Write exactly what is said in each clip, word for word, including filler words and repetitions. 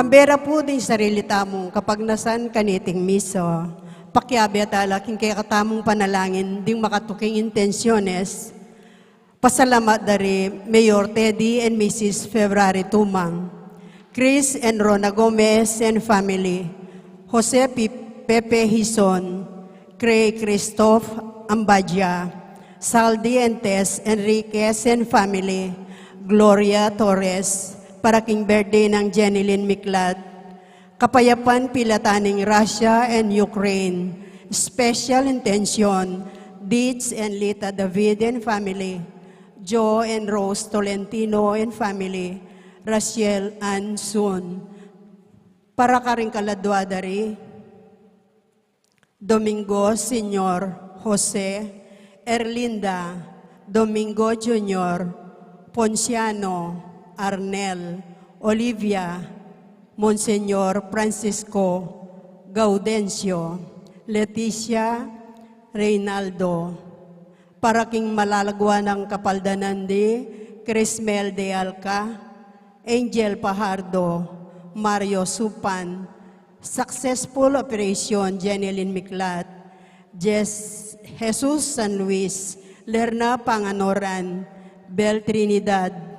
Ambe ra pu ding sarili tamung kapagnasan kaniting misa. Pakiabe tala king kekatamung panalangin ding makatuking intensyones. Pasalamat da ri Mayor Teddy and Missus February Tumang, Chris and Rona Gomez and family, Jose Pi-, Pepe Hizon, Cray Christoph Ambadia, Saldi and Tess Enriquez and family, Gloria Torres, para king birthday nang Jenilyn Miklat, Kapayapan Pilatan ning Russia and Ukraine, special intention, Dietz and Lita David and family, Joe and Rose Tolentino and family, Rachel Ann Sun. Para karing kaladua da ri Domingo Senior, Jose, Erlinda, Domingo Junior, Ponciano, Arnel, Olivia, Monseñor Francisco, Gaudencio, Leticia, Reynaldo. Para king malagwa nang kapaldanan di Crismel de Alca, Angel Pajardo, Mario Supan, Successful Operation Jenilyn Miklat, Jes-, Jesus San Luis, Lerna Panganoran, Bel Trinidad.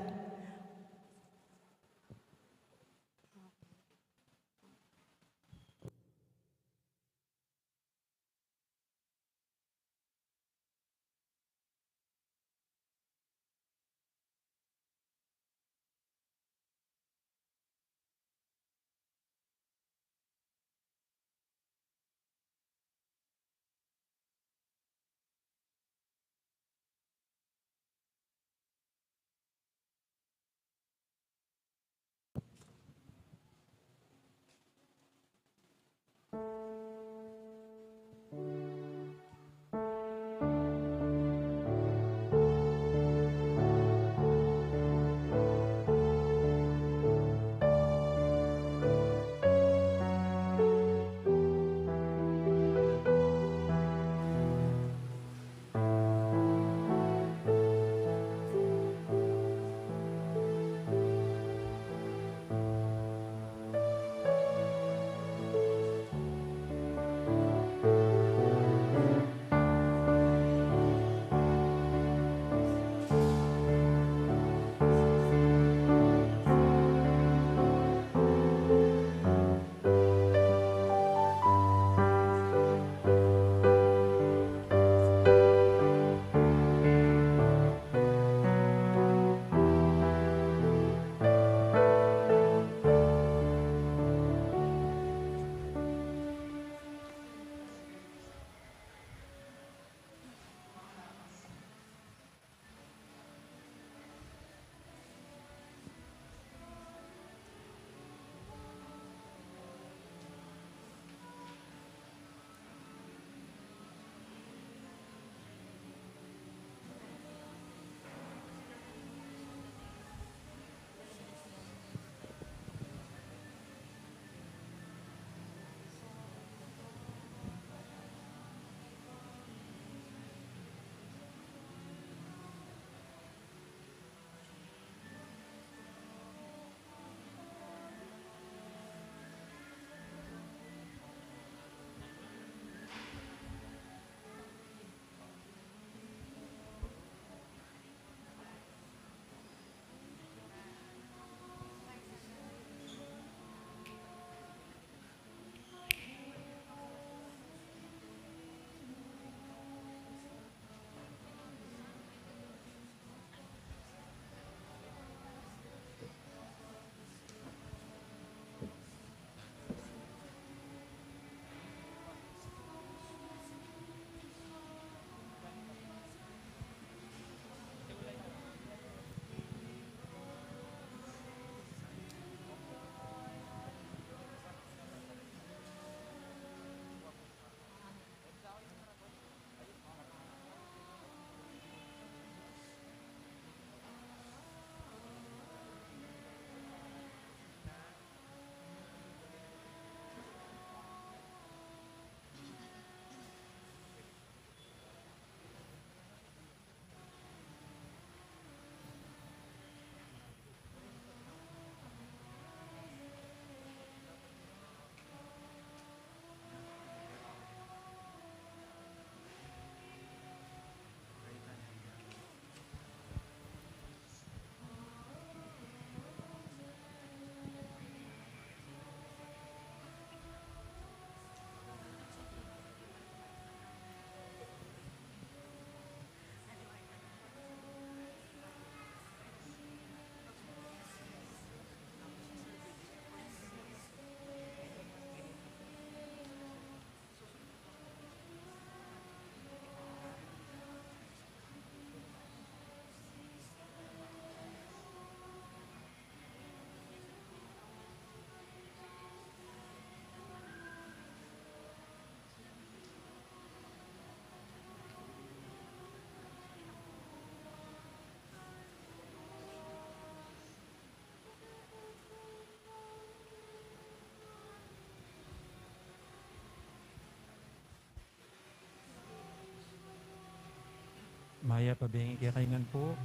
Mayap a bengi kekayu ngan pu.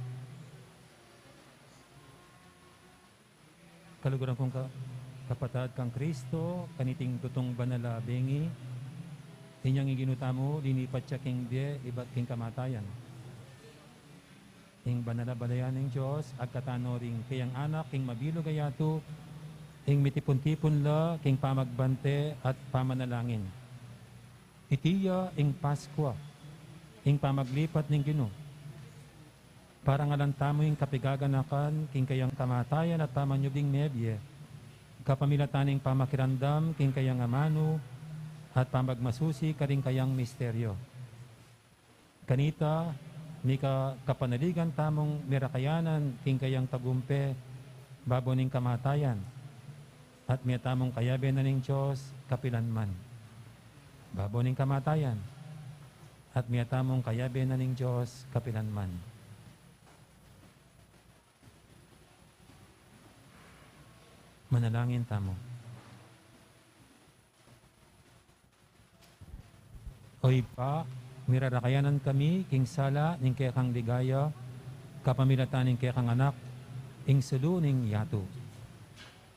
Kaluguran kung ka-, kapatad kang Kristo, kaniting tutung banal a bengi, inyang ing Ginu tamu, linipat ya king bie ibat king kamatayan. Ing banal a balayan ning Dios, agkatan no ring kayang anak, ing mabilug a yatu, ing mitipun-tipun la, king pamagbante at pamanalangin. Iti ya ing Paskua, ing pamaglipat ning Ginu. Parangalan tamu ing kapigaganakan king kayang kamatayan at pamanyubling mebie, kapamilatan ning pamakiramdam king kayang amanu at pamagmasusi karing kayang misteryo. Kanita, mika kapanaligan tamung mirakayanan king kayang tagumpe babo ning kamatayan, at miyatamung kayabe na ning Dios kapilanman. Babo ning kamatayan, at miyatamung kayabe na ning Dios kapilanman. Manalangin tamu. O Ibpa, mirarakayanan kami king sala ning kekang ligaya, kapamilatan ning kekang Anak, ing sulu ning yatu.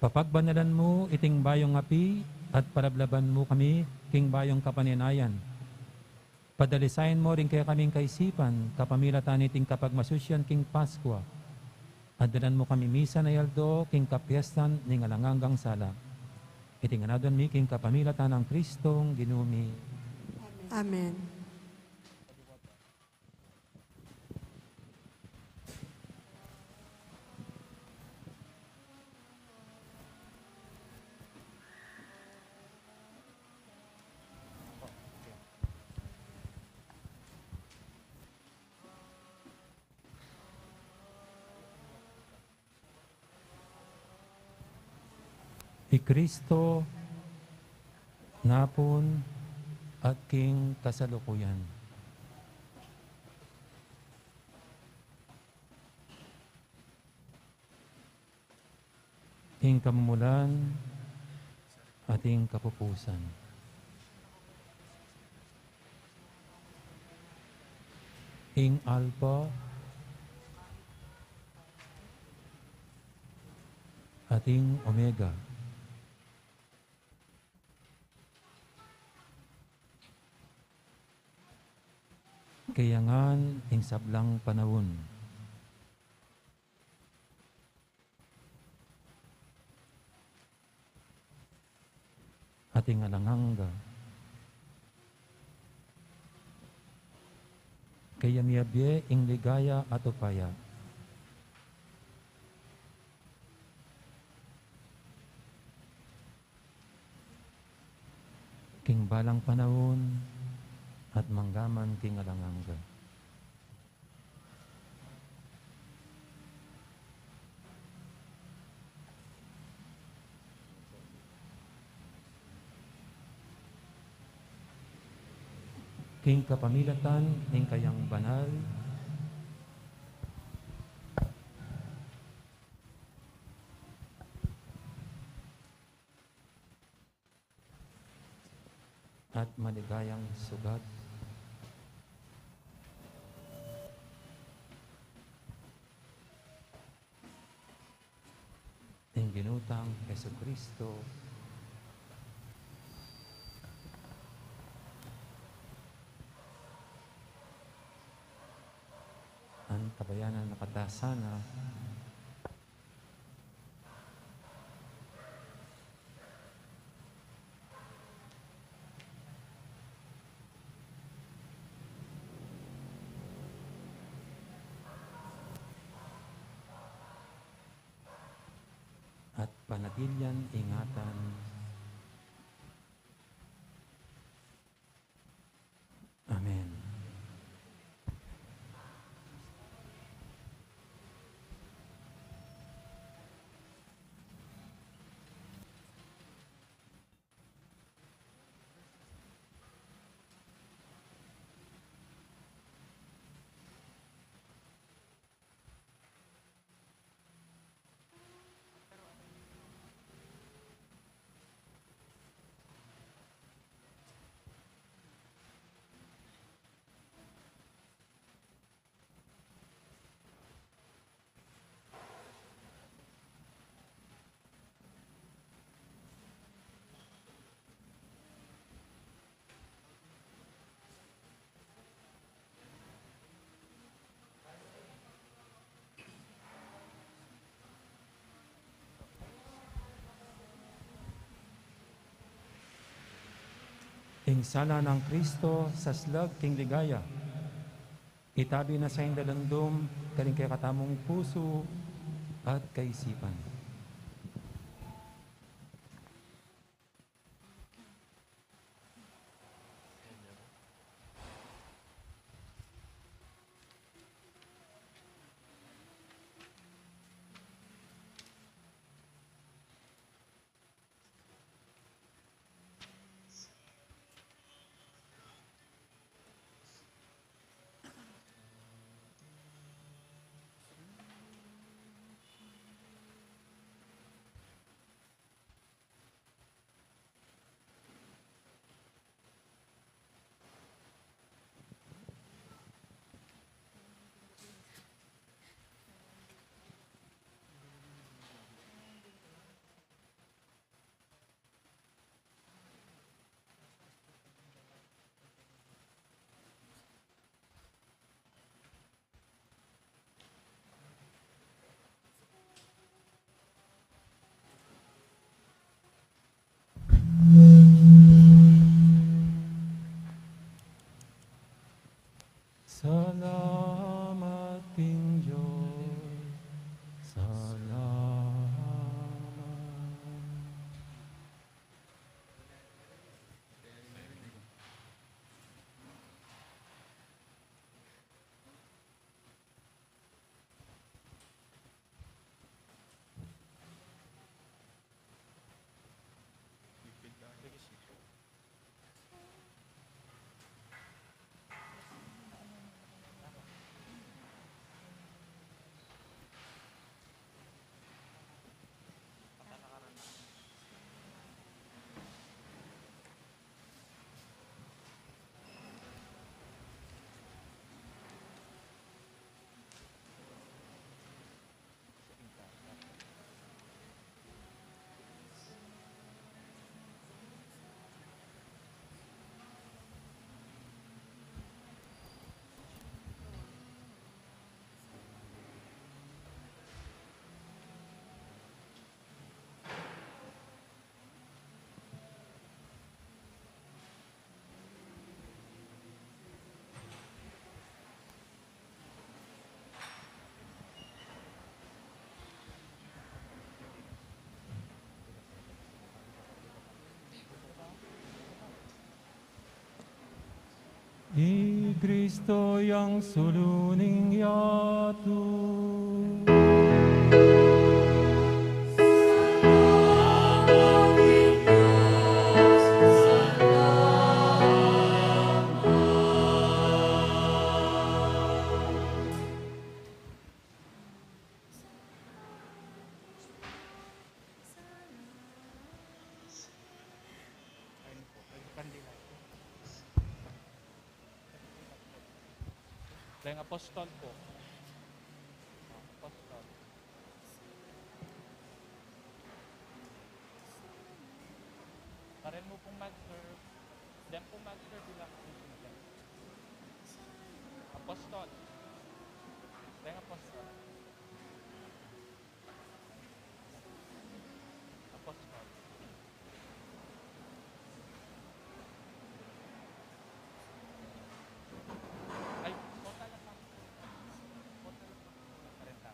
Papagbanalan mu iting bayung api at palablaban mu kami king bayung kapanenayan. Padalisayan mu ring kekaming kaisipan, kapamilatan niting kapagmasusian king Paskua. At dalan mu kami misan a aldo king kapiestan ning alang anggang sala. Iti ngan aduan mi king kapamilatan nang Kristong Ginu mi. Amen. I Kristo napun at king kasalukuyan. Ing kamumulan at ing kapupusan. Ing Alpha at ing Omega. Kaya ngan ing sablang panaun at ing alang angga. Kaya miyabie ing ligaya at upaya king balang panaun at manggaman king alang angga. King kapamilatan ning kayang banal at maligayang sugat, ing Ginu tang Jesucristo, antabayanan na katamu sana. At panatilian ingatan. Amen. Ing sala nang Kristo saslag king ligaya, itabi na sa ing dalandum karing kekatamung pusu at kaisipan. Salamat king Dios. Salamat. I Kristo yang sulu ning yatu. Dayang apostol po. Apostol. Parel mu pung mag-serve. Deng pung mag-serve bilang apostol. Deng apostol. Apostol. Ay, total na sa. Total na sa. Karenta.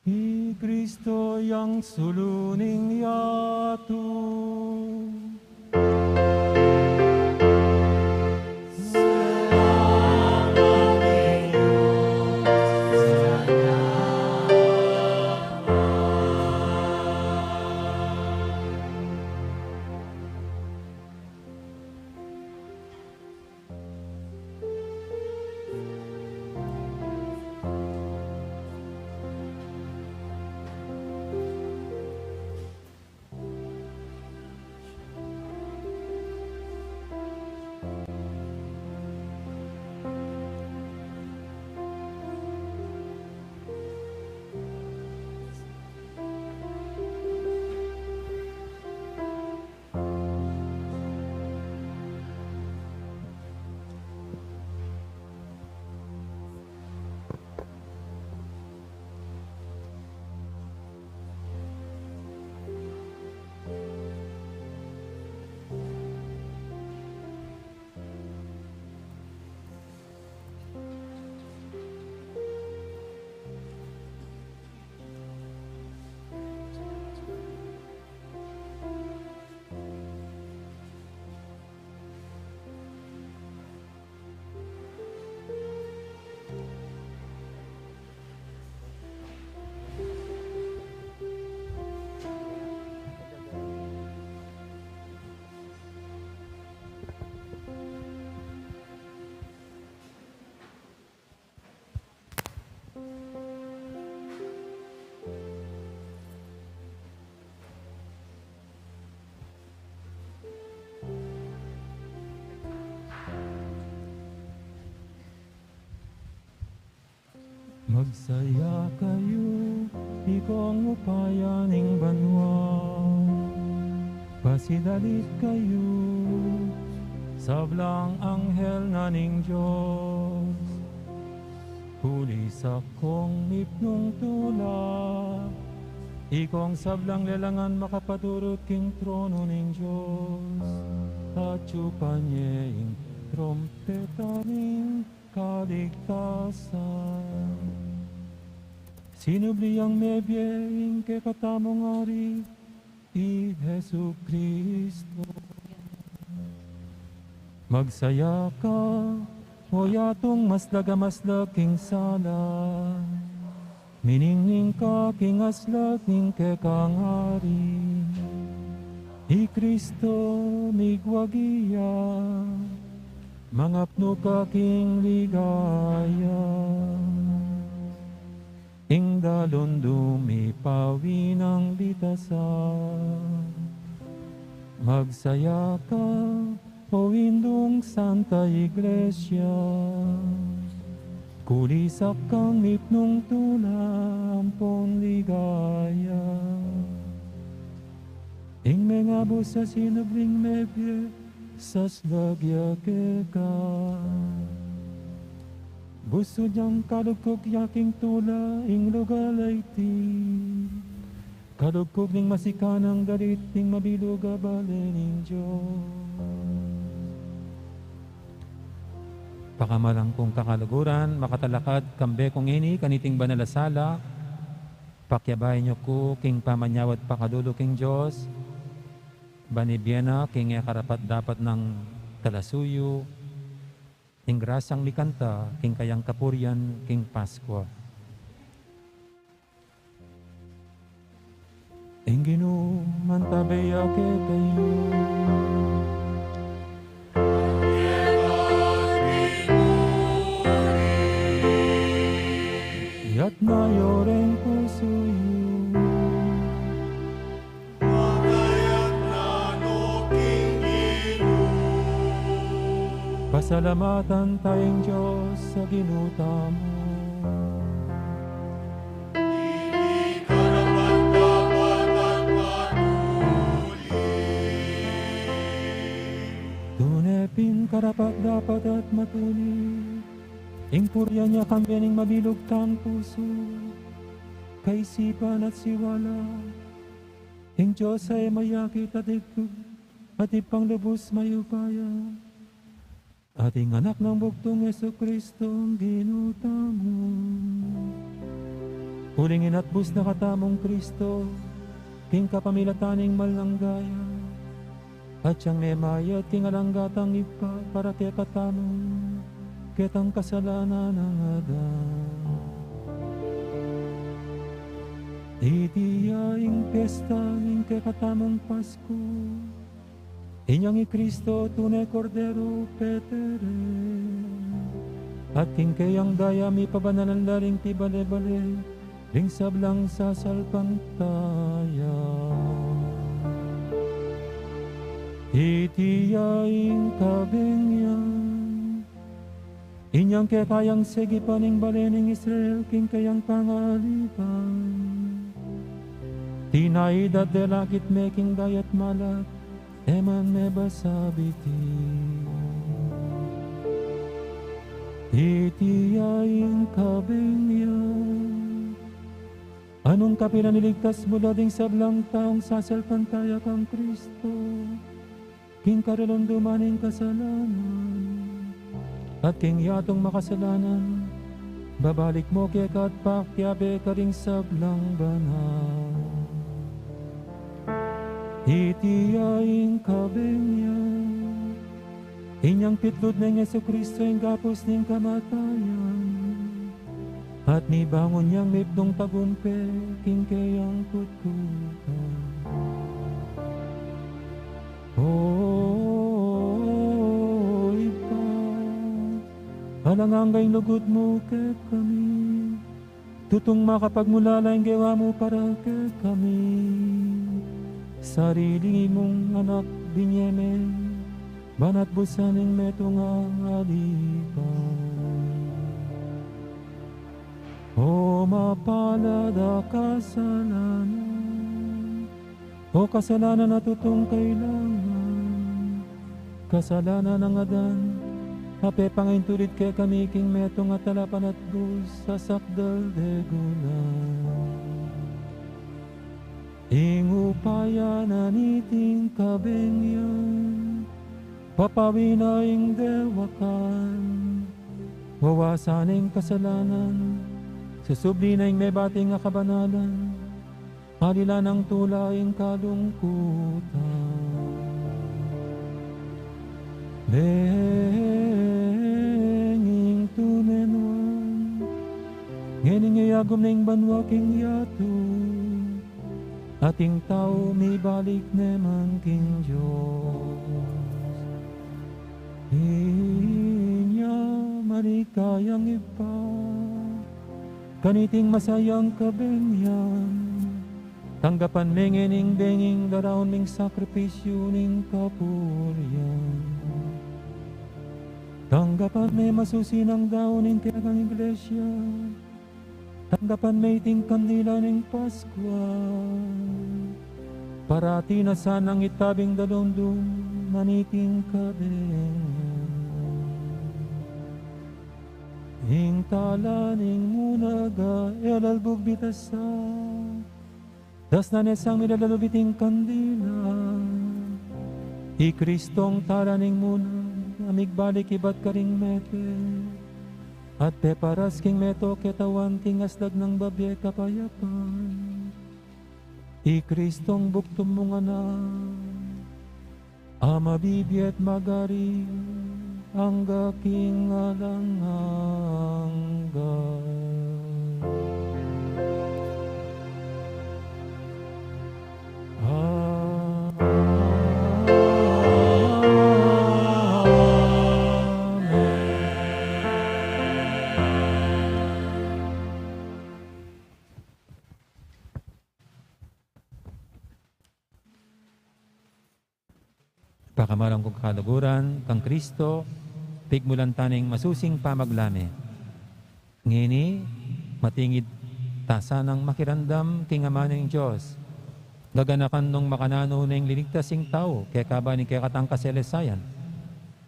I Kristo yang sulu ning yatu. Saya kayu, ikong upaya ning banua. Pasidalit kayu, sablang anghel na ning Dios. Kulisak kong mipnung tula, ikong sablang lelangan makapadurut king trono ning Dios. Atyu pa nye ing trompeta ning kaligtasan. Sinubli yang mebie ing kekatamung Ari, i Jesucristo. Magsaya ka, o yatung maslag a maslag king sala. Miningning ka king aslag ning kekang Ari. I Cristo migwagi ya, mangapnu ka king ligaya. Ing dalun dumipawi nang litasan. Magsaya ka, o indung Santa Iglesia, kulisak kang mipnung tula ampon ligaya. Ing mengabus a sinubling mebie, saslag ya keka. Busud yang kalugkug ya king tula ing lugal a iti. Kalugkug ning masikanang dalit ning mabilug a bale ning Dios. Pakamalan kung kakaluguran, makatalakad kambe ku ngeni kaniting banal a sala, pakiabayan yu ku king pamanyawad pakalulu king Dios, ban ibie na king e karapat-dapat nang talasuyu, ing grasang mikanta king kayang kapurian king Paskua. Ing Ginu mantabe ya kekayu. Iyatas yu reng pusu yu. Pasalamatan taya ing Dios a Ginu tamu. Tune pin karapat-dapat at matulid ing purian ya kambe ning mabilug tang pusu, kaisipan at siwala. Ing Dios a e mayakit at Ibpa, at Ibpang lubus mayupaya, at ing Anak nang bugtung, Jesucristo, ing Ginu tamu. Uling inatbus na katamung Cristo king kapamilatan ning Mal nang Daya, at yang memayad king alang gatang Ibpa para kekatamu, ketang kasalanan nang Adan. Iti ya ing piesta ning kekatamung Pasku. Inyang i Cristo tune Kordero petere, at king keyang daya mipabanalan la ring pibale-bale ring sablang sasalpantaya. Iti ya ing kabeng ya. Inyang kekayang segipan ing bale ning Israel king keyang pangalipan, tinaid at delakit me king dayat malat, e man mebasabiti. Iti ya ing kabeng ya. Anung kapilan iligtas mu la ding sablang taung sasalpantaya kang Cristo king karalunduman ning kasalanan, at king yatung makasalanan, babalik mu keka at pakiabe karing sablang banal. Iti ya ing kabeng ya. Inyang pitlud neng Jesucristo ing gapus ning kamatayan, at nibangun yang mipnung tagumpe king keyang kutkutan. O Ibpa, alang angga ing lugud mu kekami, tutung makapagmulala ing gewa mu para kekami. Sarili mung Anak binye me, ban atbusan ing metung a alipan. O mapalad a kasalanan, o kasalanan a tutung kailangan, kasalanan nang Adan, a pepangaintulid kekami king metung a talapanatbus a sakdal de gulang. Ing upaya na niting kabeng yan, papawin na ing dewakan, wawasan ing kasalanan, susubli na ing mebating a kabanalan, aliwa nang tula ing kalungkutan. Beng ing tune nuan, ngening iyagum na ing banua king yatu, at ing tau mibalik ne man king Dios. Inya maligayang Ibpa, kaniting masayang kabeng yan, tanggapan me ngening beng ing daraun ming sakripisyu ning kapurian. Tanggapan me masusi nang daun ning kekang iglesia. Tanggapan me iting kandila ning Paskua. Parati na sanang itabing dalumdum na niting kabeng. Ing tala ning munag a e lalbug bitasa, dasnan ne sang milalalub iting kandila. I Kristong tala ning munag a migbalik ibat karing mete, at peparas king meto ketawan king aslag nang babie kapayapan. I Kristong bugtung mung anak, a mabibie at magari angga king alang angga. Amen. Pakamalan kung kaluguran kang Kristo, pigmulan ta ning masusing pamaglame. Ngeni, matingid ta sanang makiramdam king amanu ning Dios, gaganakan nung makananu neng liligtas ing tau kekaba ning kekatang kasalesayan,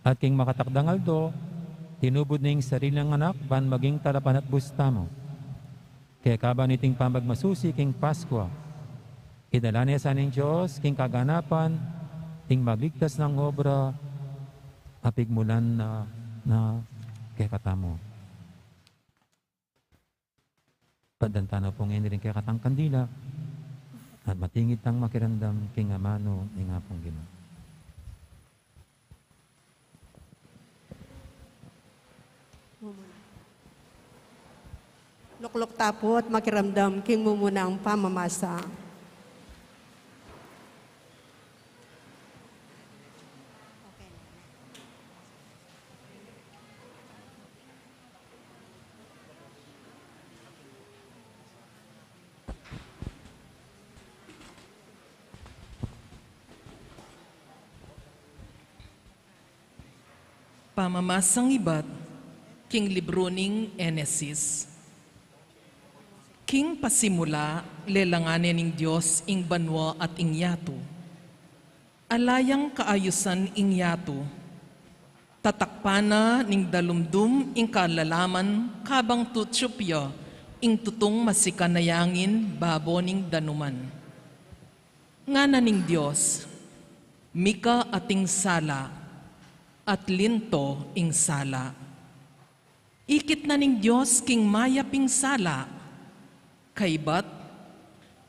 at king makatakdang aldo, tinubud ne ing sarili nang anak ban maging talapanatbus tamu. Kekaba niting pamagmasusi king Paskua, idala ne sa ning Dios king kaganapan ing magligtas nang obra a pigmulan na, na kekatamu. Paddan ta na pu ngeni ring kekatang kandila, at matingid tang makiramdam king amanu ning Apung Ginu. Lukluk ta pu at makiramdam king mumunang pamamasa. Pamamasang ibat king libru ning Henesis. King pasimula, lelangan ne ning Dios ing banua at ing yatu. Ala yang kaayusan ing yatu. Tatakpan na ning dalumdum ing kalalaman kabang tutup ya ing tutung masikan a yangin babo ning danuman. Ngana ning Dios, "Mika ating sala, at linto ing sala." Ikit na ning Dios king mayap ing sala. Kaybat,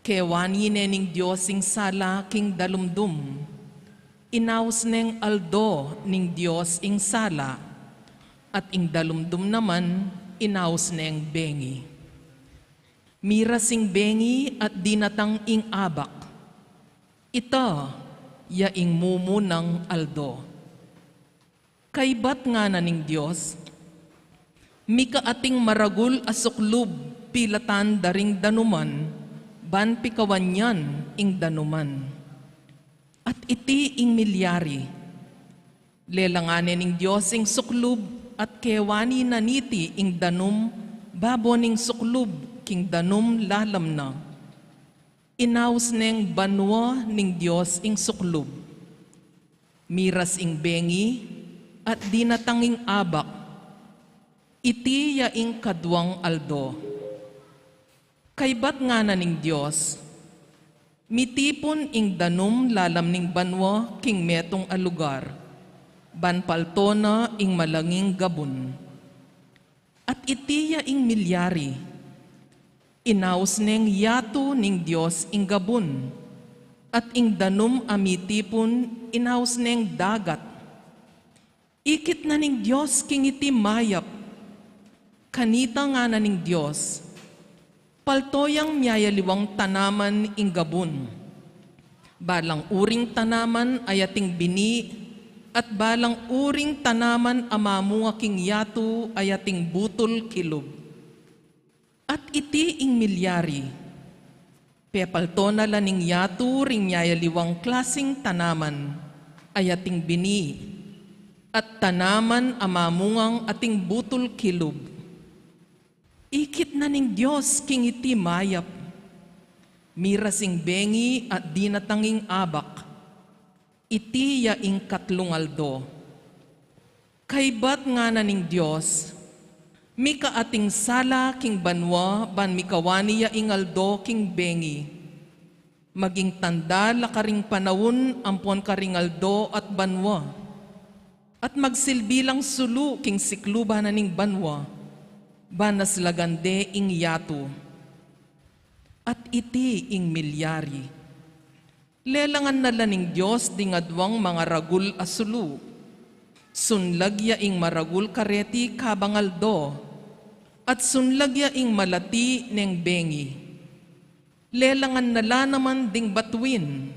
kewani ne ning Dios ing sala king dalumdum. Inaus neng aldo ning Dios ing sala, at ing dalumdum naman inaus neng bengi. Miras ing bengi at dinatang ing abak. Ita ya ing mumunang aldo. Kaybat ngana ning Dios, "Mika ating maragul a suklub pilatan da ring danuman, ban pikawan yan ing danuman." At iti ing milyari. Lelangan ne ning Dios ing suklub at kewani na niti ing danum Babo ning suklub king danum lalam na, inaus neng banua ning Dios ing suklub. Miras ing bengi at dinatang ing abak. Iti ya ing kaduang aldo. Kaybat ngana ning Dios, mitipun ing danum lalam ning banua king metung a lugar, ban palto na ing malanging gabun. At iti ya ing milyari, inaus neng yatu ning Dios ing gabun, at ing danum a mitipun inaus neng dagat. Ikit na ning Dios king iti mayap. Kanita ngana ning Dios, palto yang miyayaliwang tanaman ing gabun, balang uring tanaman a yating bini, at balang uring tanaman a mamunga king yatu a yating butul kilub. At iti ing milyari, pepalto na la ning yatu ring miyayaliwang klasing tanaman a yating bini, at tanaman a mamungang ating butul kilub. Ikit na ning Dios king iti mayap. Miras ing bengi at dinatang ing abak. Iti ya ing katlung aldo. Kaybat ngana ning Dios, mika ating sala king banua ban mikawani ya ing aldo king bengi. Maging tanda la karing panaun ampon karing aldo at banua. At magsilbi lang sulu king sikluban na ning banua, ban aslagan de ing yatu. At iti ing milyari. Lelangan na la ning Dios ding aduang mangaragul a sulu. Sunlag ya ing maragul kareti kabang aldo, at sunlag ya ing malati neng bengi. Lelangan na la naman ding batuin.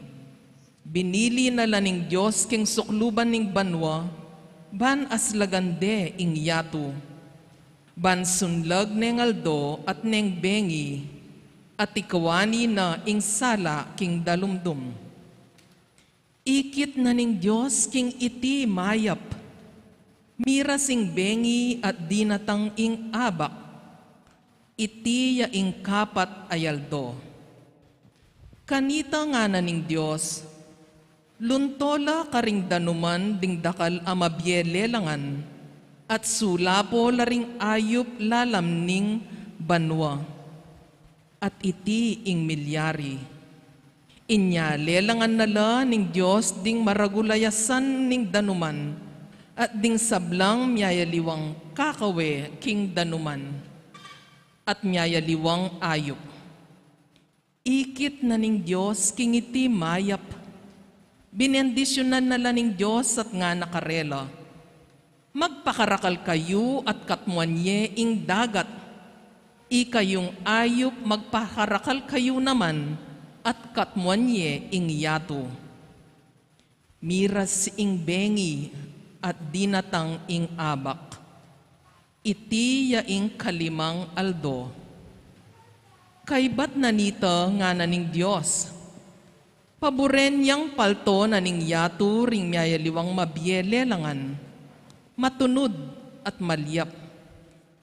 Binili na la ning Dios king sukluban ning banua, ban aslagan de ing yatu. Ban sunlag neng aldo at neng bengi, at ikawani na ing sala king dalumdum. Ikit na ning Dios king iti mayap. Miras ing bengi at dinatang ing abak. Iti ya ing kapat a aldo. Kanita ngana ning Dios, lunto la karing danuman ding dakal a mabie lelangan, at sulapo la ring ayup lalam ning banua. At iti ing milyari. Inya lelangan na la ning Dios ding maragul a yasan ning danuman, at ding sablang miyayaliwang kakawe king danuman, at miyayaliwang ayup. Ikit na ning Dios king iti mayap. Binendisyunan na la ning Dios at ngana karela, magpakarakal kayu at katmuan ye ing dagat. Ikayung ayup, magpakarakal kayu naman at katmuan ye ing yatu. Miras ing bengi at dinatang ing abak. Iti ya ing kalimang aldo. Kaybat na nita ngana ning Dios, paburen yang palto na ning yatu ring miyayaliwang mabie lelangan, matunud at malyap,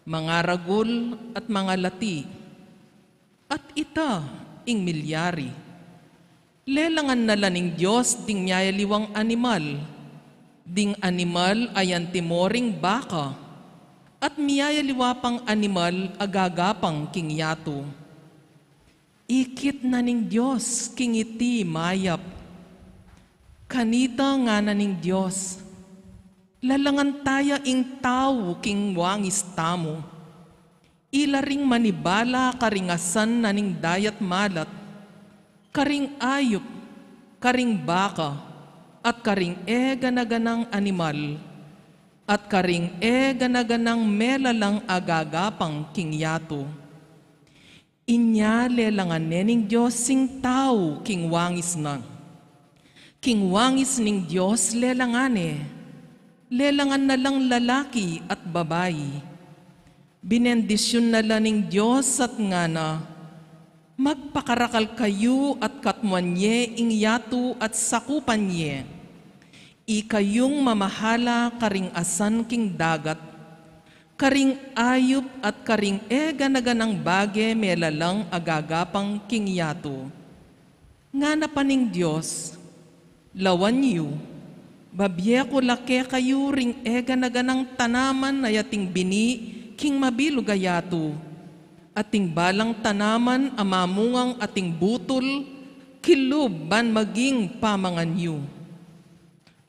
mangaragul at mangalati. At ita ing milyari. Lelangan na la ning Dios ding miyayaliwang animal, ding animal a antimo ring baka, at miyayaliwa pang animal a gagapang king yatu. Ikit na ning Dios king iti mayap. Kanita ngana ning Dios, lalangan ta ya ing tau king wangis tamu. Ila ring manibala karing asan na ning dayat malat, karing ayup, karing baka, at karing e gana-ganang animal, at karing e gana-ganang melalang a gagapang king yatu. Inya lelangan ne ning Dios ing tau king wangis na. King wangis ning Dios lelangan ne. Lelangan na lang lalaki at babai. Binendisyun na la ning Dios at ngana, magpakarakal kayu at katmuan ye ing yatu at sakupan ye. Ikayung mamahala karing asan king dagat, Karing ayup at karing e gana-ganang bage melalang agagapang king yatu. Ngana pa ning Dios, lawan yu, babie ku la kekayu ring e gana-ganang tanaman a ating bini king mabilug a yatu, at ing balang tanaman a mamungang ating butul kilub ban maging pamangan yu.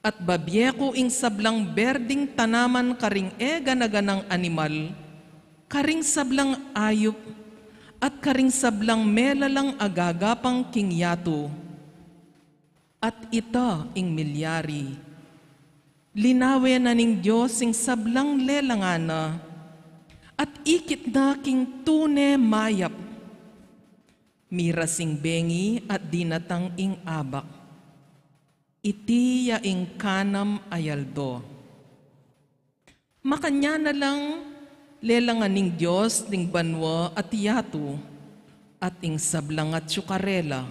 At babie ku ing sablang berding tanaman karing e gana-ganang animal, karing sablang ayup, at karing sablang melalang agagapang king yatu. At ita ing milyari. Linawe na ning Dios ing sablang lelangan na, at ikit na king tune mayap. Mirasing bengi at dinatang ing abak. Iti ya ing kanam a aldo. Makanyan na lang lelangan ning Dios ding banua at yatu, at ing sablang atyu karela.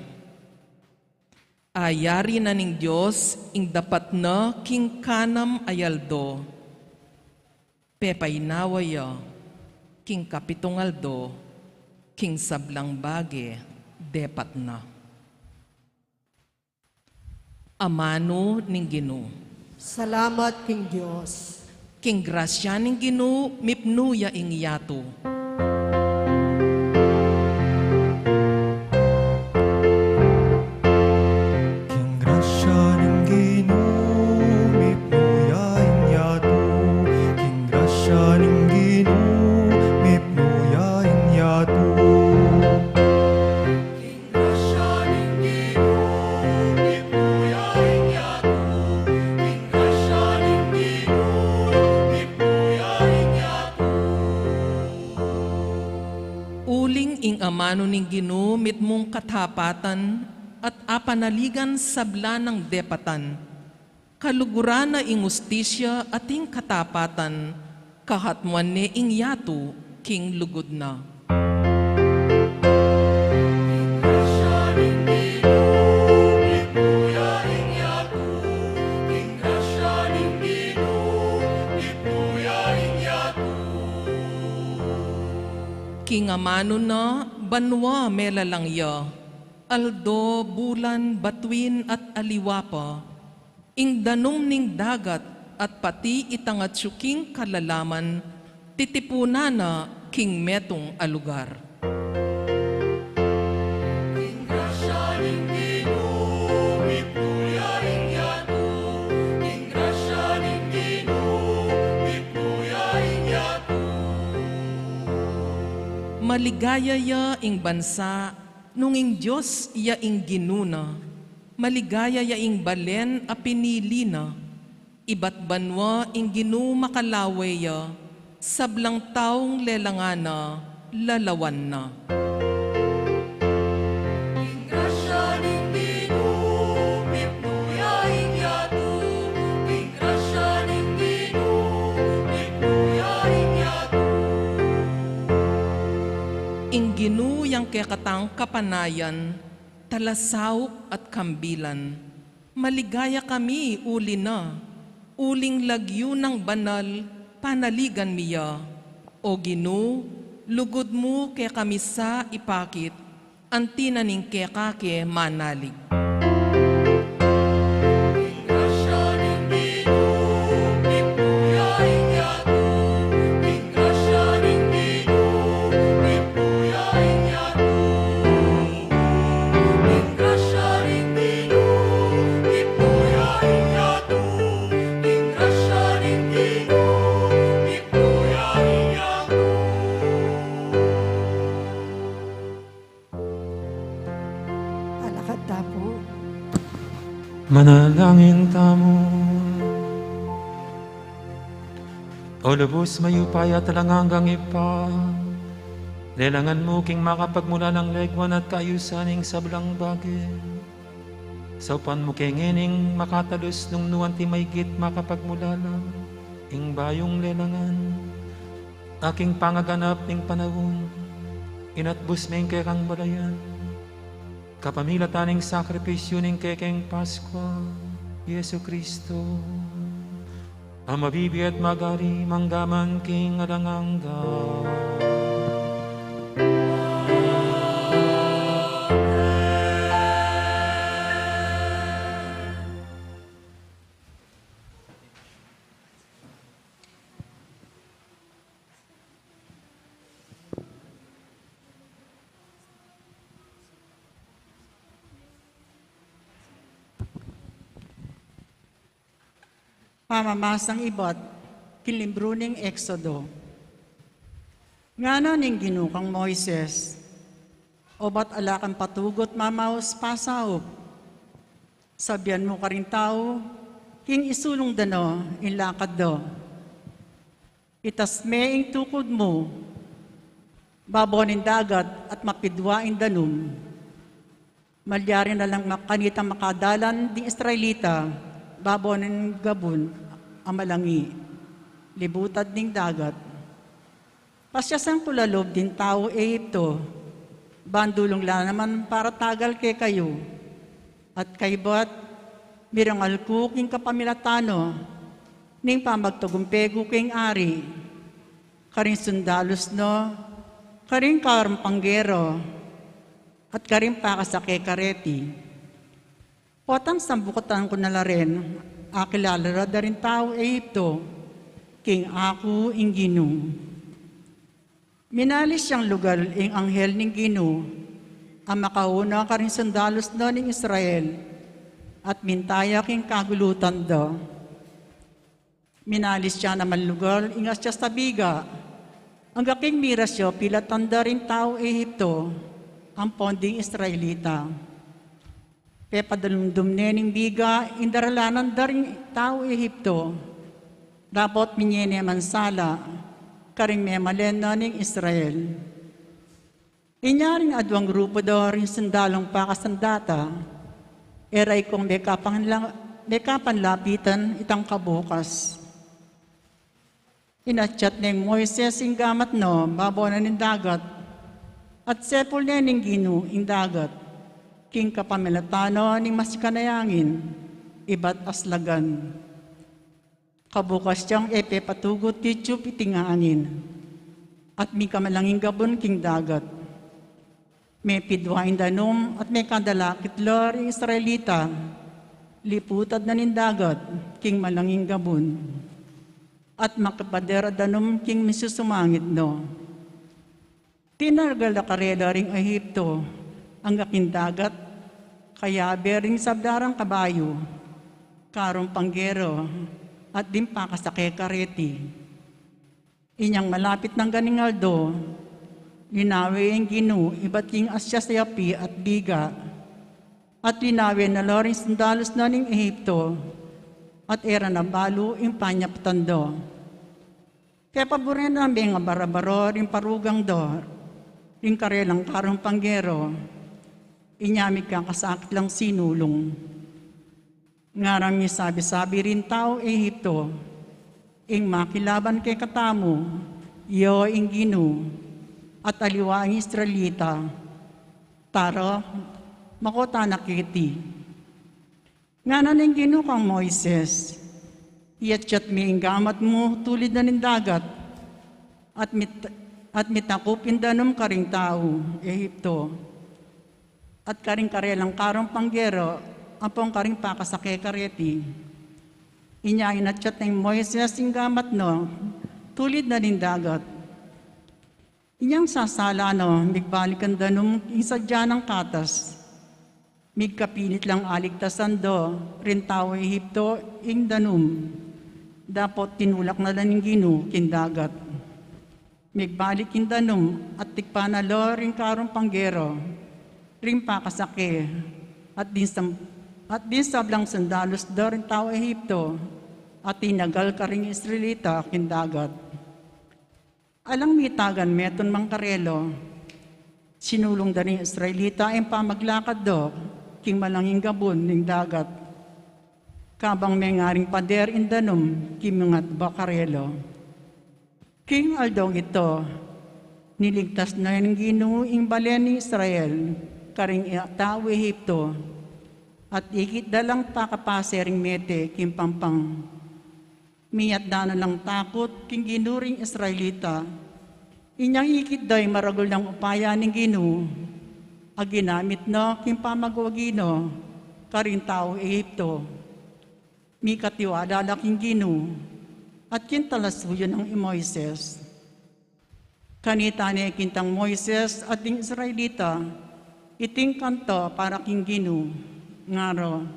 Ayari na ning Dios ing dapat na king kanam a aldo. Pepainawa ya king kapitung aldo, king sablang bage depat na. Amanu ning Ginu. Salamat king Dios. King grasya ning Ginu, mipnu ya ing yatu. King grasya ning Ginu, mipnu ya ing yatu. King grasya ning Ginu, mipnu ya ing yatu. King grasya ning Ginu, mipnu ya ing yatu. King grasya ning Ginu, mipnu ya ing yatu. Uling ing amanu ning Ginu mitmung katapatan at apanaligan sabla nang depatan. Kaluguran na ing ustisya at ing katapatan, kahatmuan ne ing yatu king lugud na. King grasya ning Ginu, mipnu ya ing yatu. King grasya ning Ginu, mipnu ya ing yatu. King amanu na banua melalang ya, aldo, bulan, batuin at aliwa pa. Ing danum ning dagat at pati itang atyu king kalalaman, titipunan na king metung a lugar. King grasya ning Ginu, mipnu ya ing yatu. King grasya ning Ginu, mipnu ya ing yatu. Maligaya ya ing bansa nung ing Dios ya ing Ginu na. Maligaya ya ing balen a pinili na. Ibat banua ing Ginu makalawe ya, sablang taung lelangan na, lalawan na. King grasya ning Ginu, mipnu ya ing yatu. King grasya ning Ginu, mipnu ya ing yatu. Ing Ginu yang kekatang kapanayan, talasaup at kambilan. Maligaya kami uli na, uling lagyu nang banal, panaligan mi ya. O Ginu, lugud mu kekami sa ipakit, anti na ning keka ke manalig. King grasya ning Ginu, mipnu ya ing yatu. King grasya ning Ginu, mipnu ya ing yatu. King grasya ning Ginu, mipnu ya ing yatu. King grasya ning Ginu, mipnu ya ing yatu. Alakad tamu. Manalangin tamu. O lubus mayupaya at alang anggang Ibpa, lelangan mu king makapagmulalang legwan at kaayusan ing sablang bage. Saupan mu ke ngening makatalus nung nu anti maigit makapagmulala ing bayung lelangan. Aking pangaganap ning panaun, inatbus ming kekang balayan, kapamilatan ning sakripisyu ning kekeng Paskwa, Jesu Kristo. A mabibie at magari mangga man king alang angga. Pamamasang ibat king libru ning Exodo. Ngana ning Ginu kang Moises, obat ala kang patugut mamaus pasaup. Sabian mu karing tau, king isulung da no ing lakad da. Itas me ing tukud mu babo ning dagat at mapidua ing danum. Malyari na lang mak-, kanitang makadalan ding Israelita babo ning gabun a malangi, libutad ning dagat. Pasyasan ku la lub ding tau Egipto, bandulung la naman para tagal kekayu. At kaybat, mirangal ku king kapamilatan no ning pamagtagumpe ku king ari, karing sundalus no, karing karumpanggero, at karing pakasake kareti. Potang sambukutan ku na la rin, akilala da ring tau Egipto king aku ing Ginu. Minalis yang lugal ing anghel ning Ginu a makauna karing sundalus no ning Israel, at minta ya king kagulutan da. Minalis ya naman lugal ing asyas a biga, angga king miras ya pilatan da ring tau Egipto ampon ding Israelita. Pepadalumdum ne ning biga ing daralanan da ring tau Egipto, dapot minie ne man sala karing memalen na ning Israel. Inya ring aduang grupu da ring sundalung pakasandata, e ra ikong mekapanla-, mekapanlapitan itang kabukas. Inatyat neng Moises ing gamat no babo na ning dagat, at sepul ne ning Ginu ing dagat king kapamilatan no ning masikan a angin ibat aslagan. Kabukas yang e pepatugut titiyup iting angin, at mika malanging gabun king dagat. Mepidua ing danum at mekadalakit la ring Israelita, liputad na ning dagat king malanging gabun, at makipader a danum king misusumangit no. Tinagal da karela ring Ehipto angga king dagat, kayabe ring sabla rang kabayu, karumpanggero, at ding pakasake kareti. Inyang malapit nang ganing aldo, linawe ing Ginu ibat king asyas a api at biga, at linawe na la ring sundalus na ning Ehipto, at e ra na balu ing panyaptan da. Kepabure na meng abaro-baro ring parugang da ring karelang karumpanggero, inya migkakasakit lang sinulung. Ngarang misabi-sabi ring tau Ehipto, ing makilaban kekatamu, ya ing Ginu, at aliwa ing Israelita. Tara, mako tana keti. Ngana ning Ginu kang Moises, iyatyat me ing gamat mu tulid na ning dagat, at mit-, at mitakup ing danum karing tau Ehipto, at karing karelang karumpanggero ampong karing pakasake kareti. Inya inatyat neng Moises ing gamat no tulid na ning dagat. Inyang sasala no, migbalik ing danum ing sadya nang katas. Migkapilit lang aligtasan da ring tau Ehipto ing danum. Dapot tinulak na la ning Ginu king dagat. Migbalik ing danum at tikpan na la ring karumpanggero, ring pakasake, at ding sam-, at ding sablang sundalus da ring tau Ehipto, at tinagal karing Israelita king dagat. Alang mitagan metung mang karela, sinulung da ring Israelita ing pamaglakad da king malanging gabun ning dagat, kabang mengaring pader ing danum king mengatba karela. King aldong ita, niligtas na ning Ginu ing balen ning Israel karing i-, tau Ehipto, at ikit da lang pakapase ring mete king pampang. Miat da na lang takut king Ginu ring Israelita. Inyang ikit da ing maragul nang upaya ning Ginu a ginamit na king pamagwagi na karing taung Egipto. Mikatiwala la king Ginu at king talasuyu nang i Moises. Kanita ne kintang Moises at ding Israelita iting kanta para king Ginu, ngara: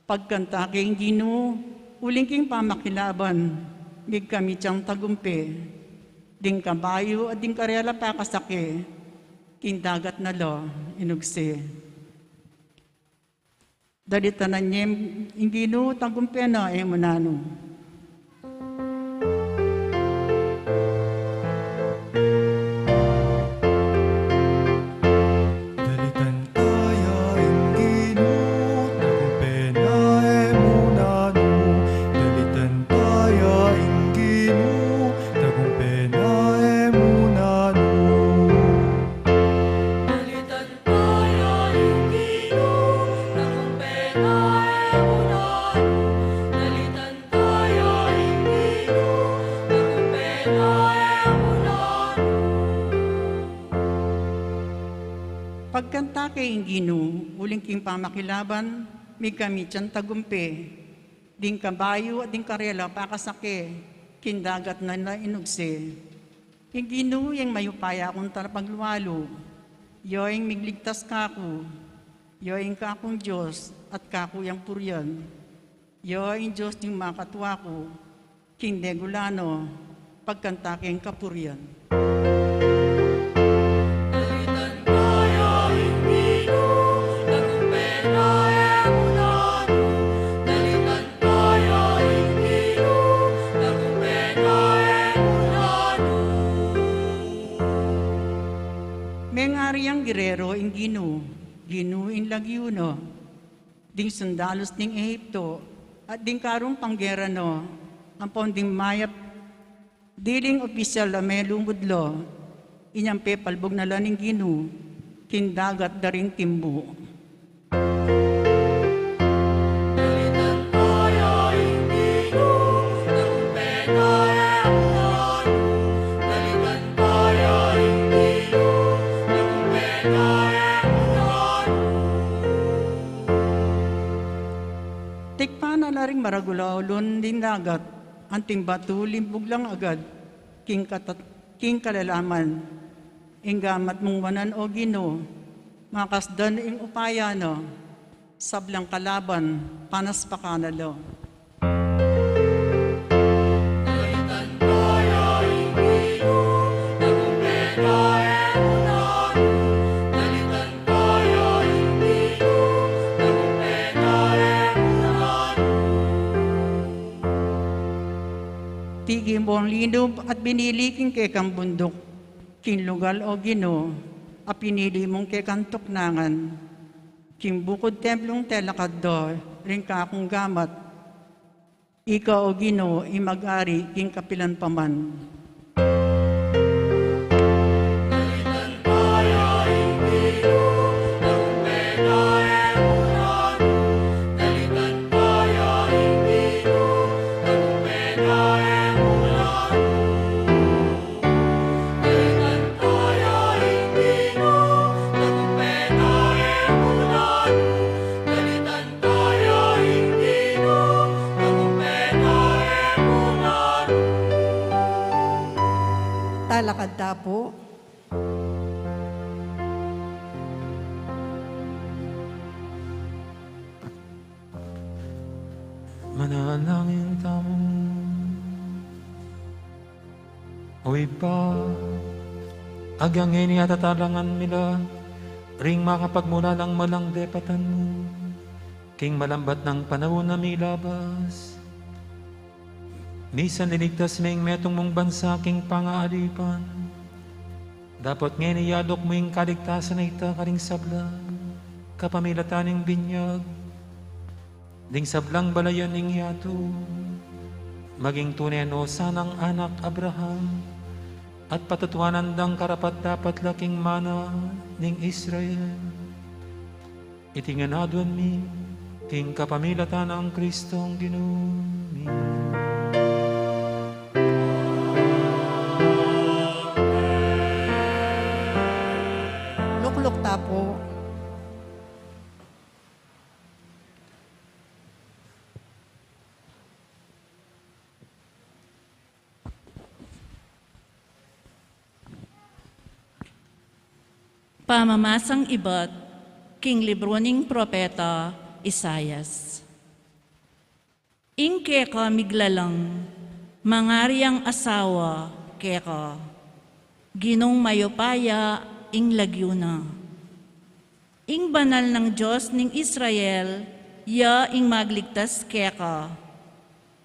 Pagkanta ke ing Ginu uling king pamakilaban, migkamit yang tagumpe. Ding kabayu at ding karela pakasake, king dagat na la inugse. Dalitan ye ing Ginu, tagumpe na e mu nanu. Dalitan taya ing Ginu, tagumpe na e mu nanu. Dalitan taya ing Ginu, tagumpe na e mu nanu. Dalitan taya ing Ginu, tagumpe na e mu nanu. Dalitan taya ing Ginu, tagumpe na e mu nanu. Pagkanta ke ing Ginu uling king pamakilaban, migkamit yang tagumpe. Ding kabayu at ding karela pakasake, king dagat na la inugse. Ing Ginu yang mayupaya kung talapaglualu, ya ing migligtas kaku, ya ing kakung Dios at kaku yang purian, ya ing Dios ning makatua ku, king degula na pagkanta keng kapurian. Dalitan taya ing Ginu, tagumpe na e mu nanu. Dalitan taya ing Ginu, tagumpe na e mu nanu. Mengari yang gerero ing Ginu, Ginu ing lagyu na. Ding sundalus ning Ehipto at ding karung panggera na, ampon ding mayap diling opisyal a melumud la, inyang pepalbug na la ning Ginu king dagat da ring timbu. Dalitan taya ing Ginu, tagumpe na e mu nanu. Dalitan taya ing Ginu, tagumpe na e mu nanu. Tikpan na la ring maragul a ulun ding dagat, anting batu limbug lang agad king katat-, king kalalaman. Ing gamat mung wanan, o Ginu, makasdan ing upaya na, sablang kalaban panaspakan na la. Dalitan taya ing Ginu, tagumpe na e mu nanu. Dalitan taya ing Ginu, tagumpe na e mu nanu. Tigi mu ing linub at binili king kekang bunduk, king lugal, o Ginu, a pinili mung kekang tuknangan. King bukud templung telakad da ring kakung gamat. Ika, o Ginu, ing mag-ari king kapilan pa man. Dalitan taya ing Ginu, tagumpe na e mu nanu. Dalitan taya ing Ginu, tagumpe na e mu nanu. Dalitan taya ing Ginu, tagumpe na e mu nanu. Dalitan taya ing Ginu, tagumpe na e mu nanu. Talakad ta pu. Manalangin tamu. O Ibpa, agyang ngeni atatalangan mi la ring makapagmulalang malang depatan mu king malambat nang panaun a milabas. Misan liligtas me ing metung mung bansa king pangaalipan. Dapot ngeni yaluk mu ing kaligtasan a ita karing sabla kapamilatan ning binyag. Ding sablang balayan ning yatu, maging tune no sanang anak Abraham, at patutuanan dang karapat-dapat la king mana ning Israel. Iti ngan aduan mi king kapamilatan nang Kristong Ginu mi. Pamamasang ibat king libru ning propeta Isaias. Ing keka miglalang, mangari yang asawa keka, Ginung mayupaya ing lagyu na. Ing banal nang Dios ning Israel, ya ing magligtas keka,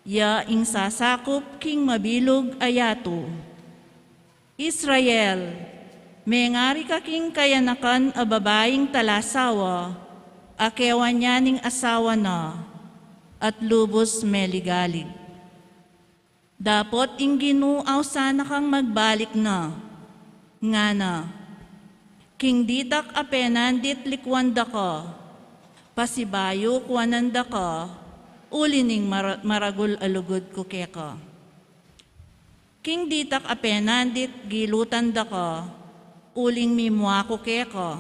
ya ing sasakup king mabilug a yatu. Israel, mengari ka king kayanakan a babaing talasawa, a kewan ya ning asawa na, at lubus meligalig. Dapot ing Ginu ausan na kang magbalik na, ngana, king ditak a penandit likuan da ka, pasibayu kuanan da ka, uli ning mara-, maragul a lugud ku keka. King ditak a penandit gilutan da ka, uling mimua ku keka.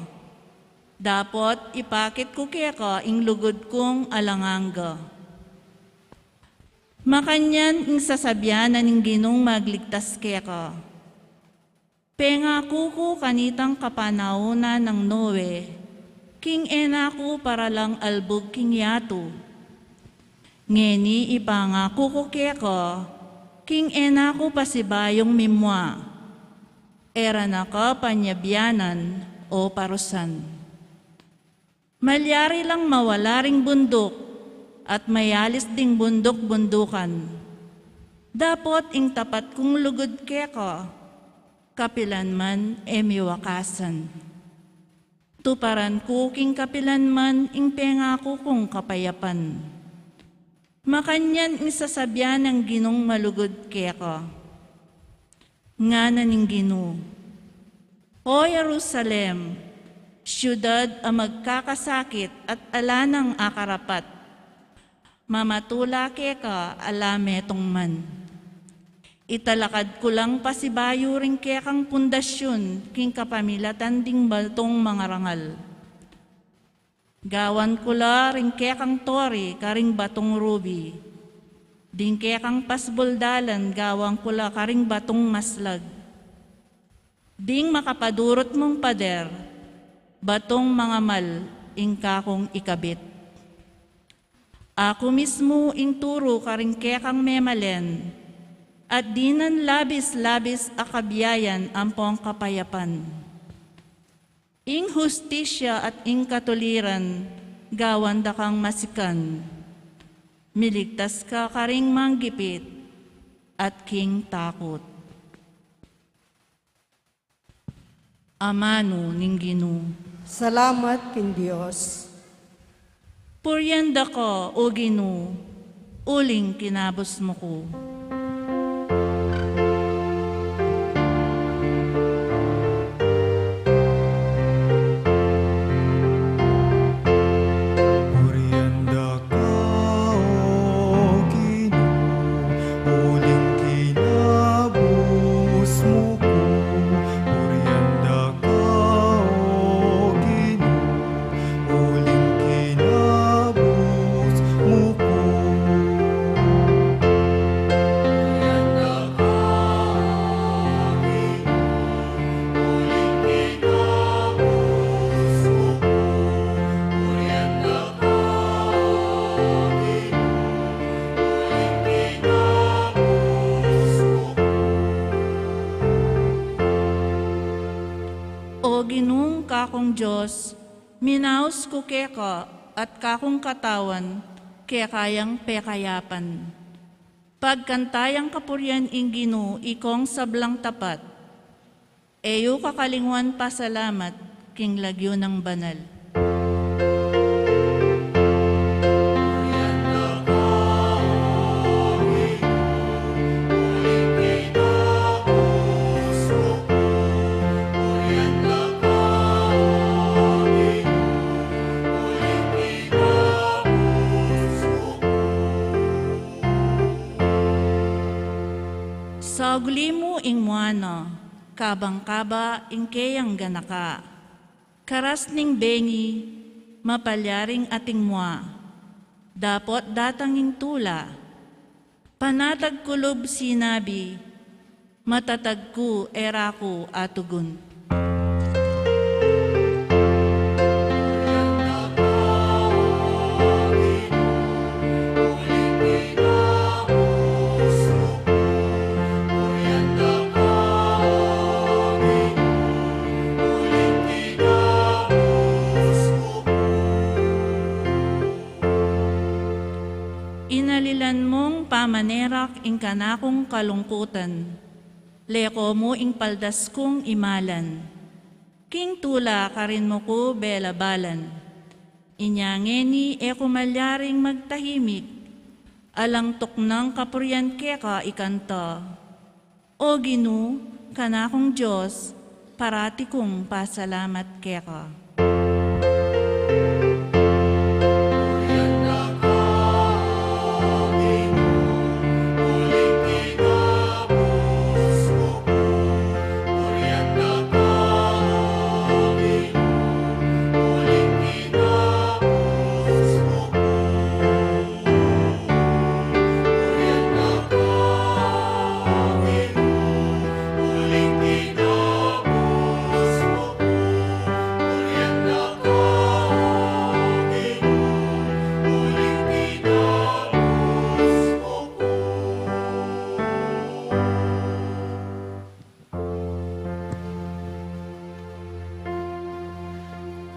Dapot ipakit ku keka ing lugud kung alang angga. Makanyan ing sasabian na ning Ginung magligtas keka. Pengaku ku kanitang kapanaunan nang Noe, king e na ku paralang albug king yatu. Ngeni ipangaku ku keka, king e na ku pasibayung mimua. E ra na ka panyabianan o parusan. Malyari lang mawala ring bunduk, at mayalis ding bunduk-bundukan. Dapot ing tapat kung lugud keka, kapilan man e miwakasan. Tuparan ku king kapilan man ing pengaku kung kapayapan. Makanyan ing sasabian nang Ginung malugud keka. Ngana ning Ginu, O Jerusalem, siyudad a magkakasakit at ala nang akarapat, mamatula keka ala metung man. Italakad ku lang pasibayu ring kekang pundasyun king kapamilatan ding batung mangarangal. Gawan ku la ring kekang tori karing batung rubi, ding kekang pasbul dalan gawan ku la karing batung maslag. Ding makapadurut mung pader, batung mangamal ing kakung ikabit. Aku mismu ing turu karing kekang memalen, at dinan labis-labis a kabiayan ampong kapayapan. Ing hustisya at ing katuliran gawan da kang masikan. Miligtas ka karing manggipit at king takut. Amanu ning Ginu. Salamat king Dios. Purian da ka, O Ginu, uling kinabus mu ku. Purian da ka, O Ginu, uling kinabus mu ku. Purian da ka, O Ginu, uling kinabus mu ku. O Ginung kakung Dios, minaus ku keka at kakung katawan, keka yang pekayapan. Pagkanta yang kapurian ing Ginu, ikong sablang tapat. E yu kakalingwan pasalamat king lagyu nang banal. Saugli mu ing mua na, kabang-kaba ing keyang ganaka. Karas ning bengi, mapalyaring ating mua, dapot datang ing tula. Panatag ku lub sinabi, matatag ku e ra ku atugun. Nalilan mung pamanerak ing kanakung kalungkutan, leko mu ing paldas kung imalan. King tula karin mu ku belabalan. Inya ngeni e ku malyaring magtahimik, alang tuknang kapurian keka ikanta. O Ginu, kanakung Dios, parati kung pasalamat keka.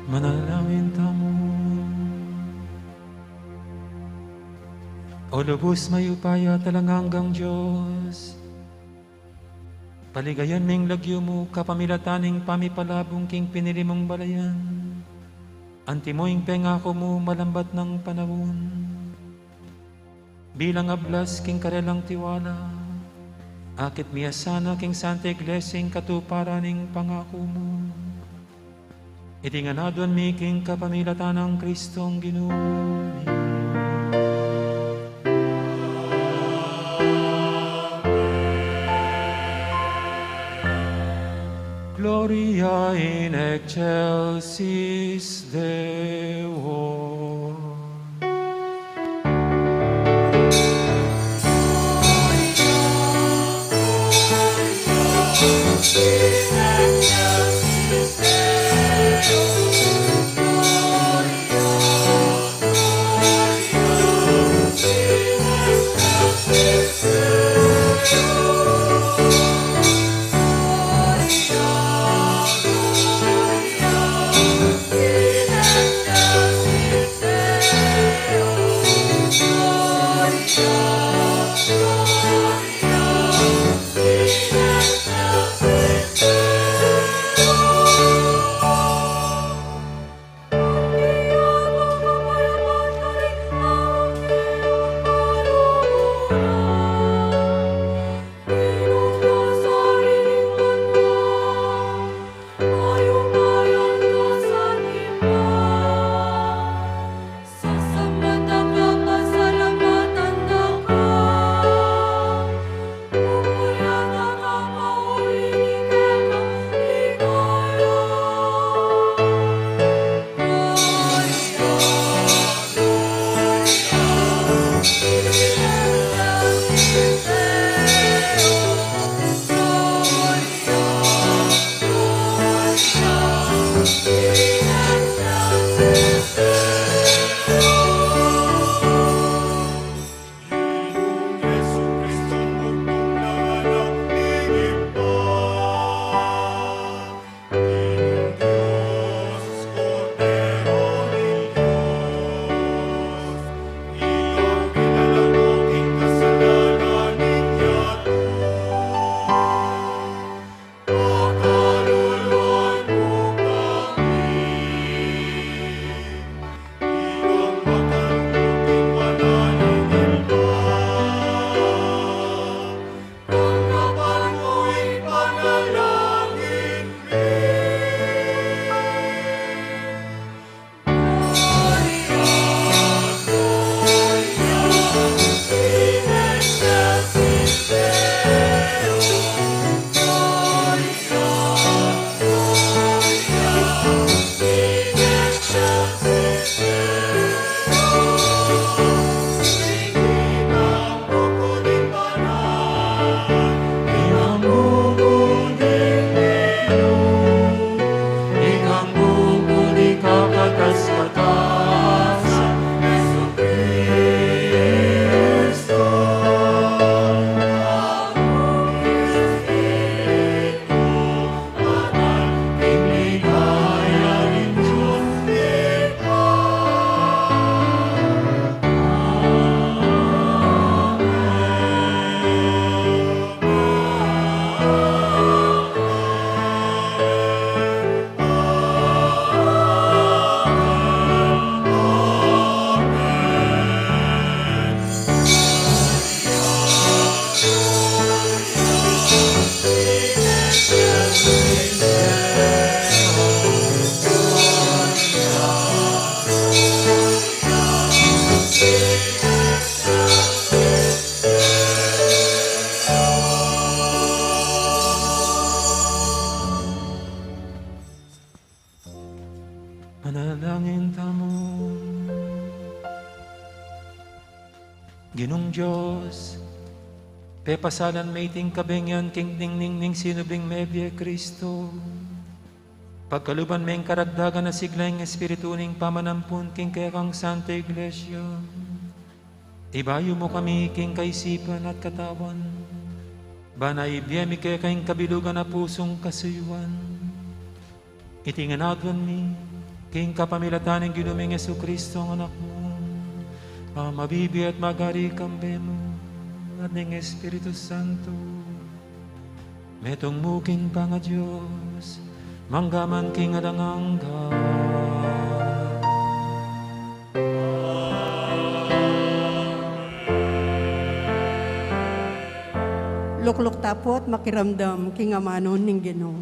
Manalangin tamu. O lubus mayupaya at alang anggang Dios, paligayan ming lagyu mu kapamilatan ning pamipalabung king pinili mung balayan. Antimo ing pengaku mu malambat nang panaun. Bilang ablas king karelang tiwala, akit mi ya sana king Santa Iglesia ing katuparan ning pangaku mu. Iti ngan aduan mi king kapamilatan nang Kristong Ginu mi. Gloria in excelsis Deo. Ginung Dios, pepasalan me iting kabengian king ningning ning sinubling mebie Kristo. Pagkaluban me ing karagdagan a sigla ing Espiritu ning pamanampun king kekang Santa Iglesia. Ibayu mu kami king kaisipan at katawan, ban ibie mi keka ing kabilugan a pusung kasuyuan. Iti ngan aduan mi, king kapamilatan ning Ginu ming Jesucristo, a Anak mu, a mabibie at magari kambe mu, at ning Espiritu Santo, metung mu king pangaDios, mangga man king alang angga. Lukluk ta pu at makiramdam king amanu ning Ginu.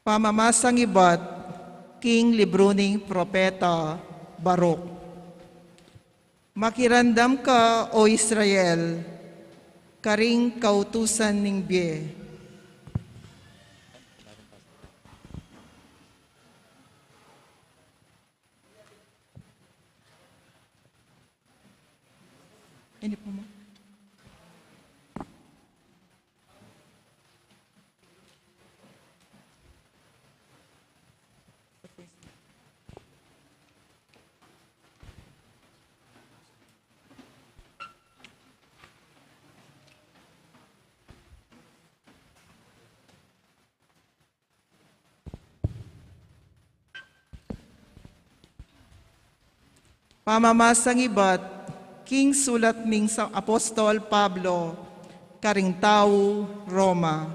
Pamamasang ibat king libru ning propeta Baruk. Makiramdam ka, O Israel, karing kautusan ning bie. Ini po, ma. Pamamasang ibat king sulat ning Sa-, Apostol Pablo karing tau Roma.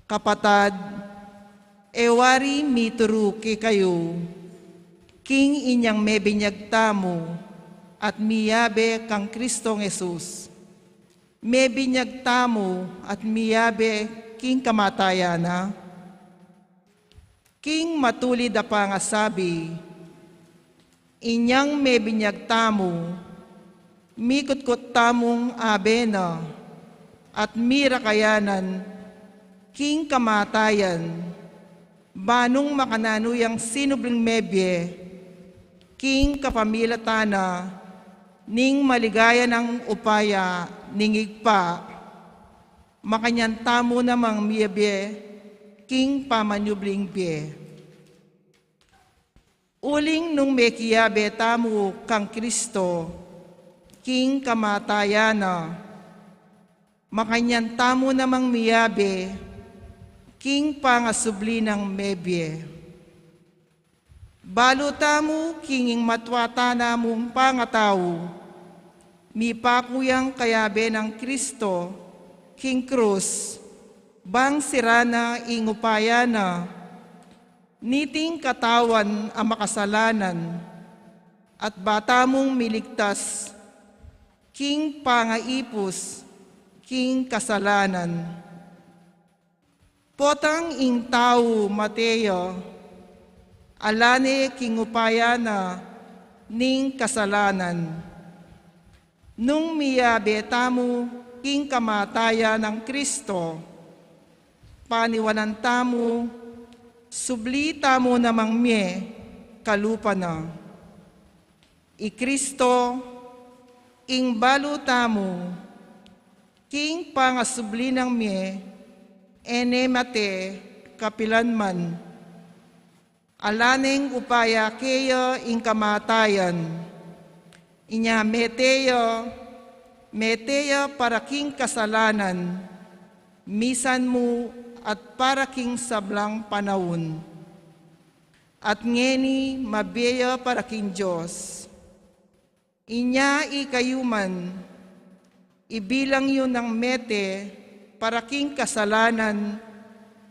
Kapatad, e wari mituru kekayu king inyang mebinyag tamu at miyabe kang Kristong Jesus. Mebinyag tamu at miyabe king kamatayan na. King matulid a pangasabi, inyang mebinyag tamu, mikutkut tamung abe na at mirakayanan king kamatayan, ba nung makananu yang sinubling mebie king kapamilatan na ning maligaya nang upaya ning Ibpa, makanyan tamu namang miyabe king pamanyubling bie. Uling nung mekiyabe tamu kang Kristo king kamatayan na, makanyan tamu namang miyabe king pangasubli nang mebie. Balu tamu king ing matwa ta namung pangatau, mipaku yang kayabe nang Kristo king krus, bang sira na ing upaya na niting katawan a makasalanan, at ba tamung miligtas king pangaipus king kasalanan. Potang ing tau mate ya, ala ne king upaya na ning kasalanan. Nung miyabe tamu king kamatayan nang Kristo, paniwanan tamu, subli tamu namang mie kalupa na. I Kristo, ing balu tamu, king pangasubli nang mie, e ne mate kapilan man. Ala neng upaya keya ing kamatayan. Inya mete ya, mete ya para king kasalanan, misan mu at para king sablang panaun. At ngeni mabie ya para king Dios. Inya ikayu man, ibilang yu nang mete para king kasalanan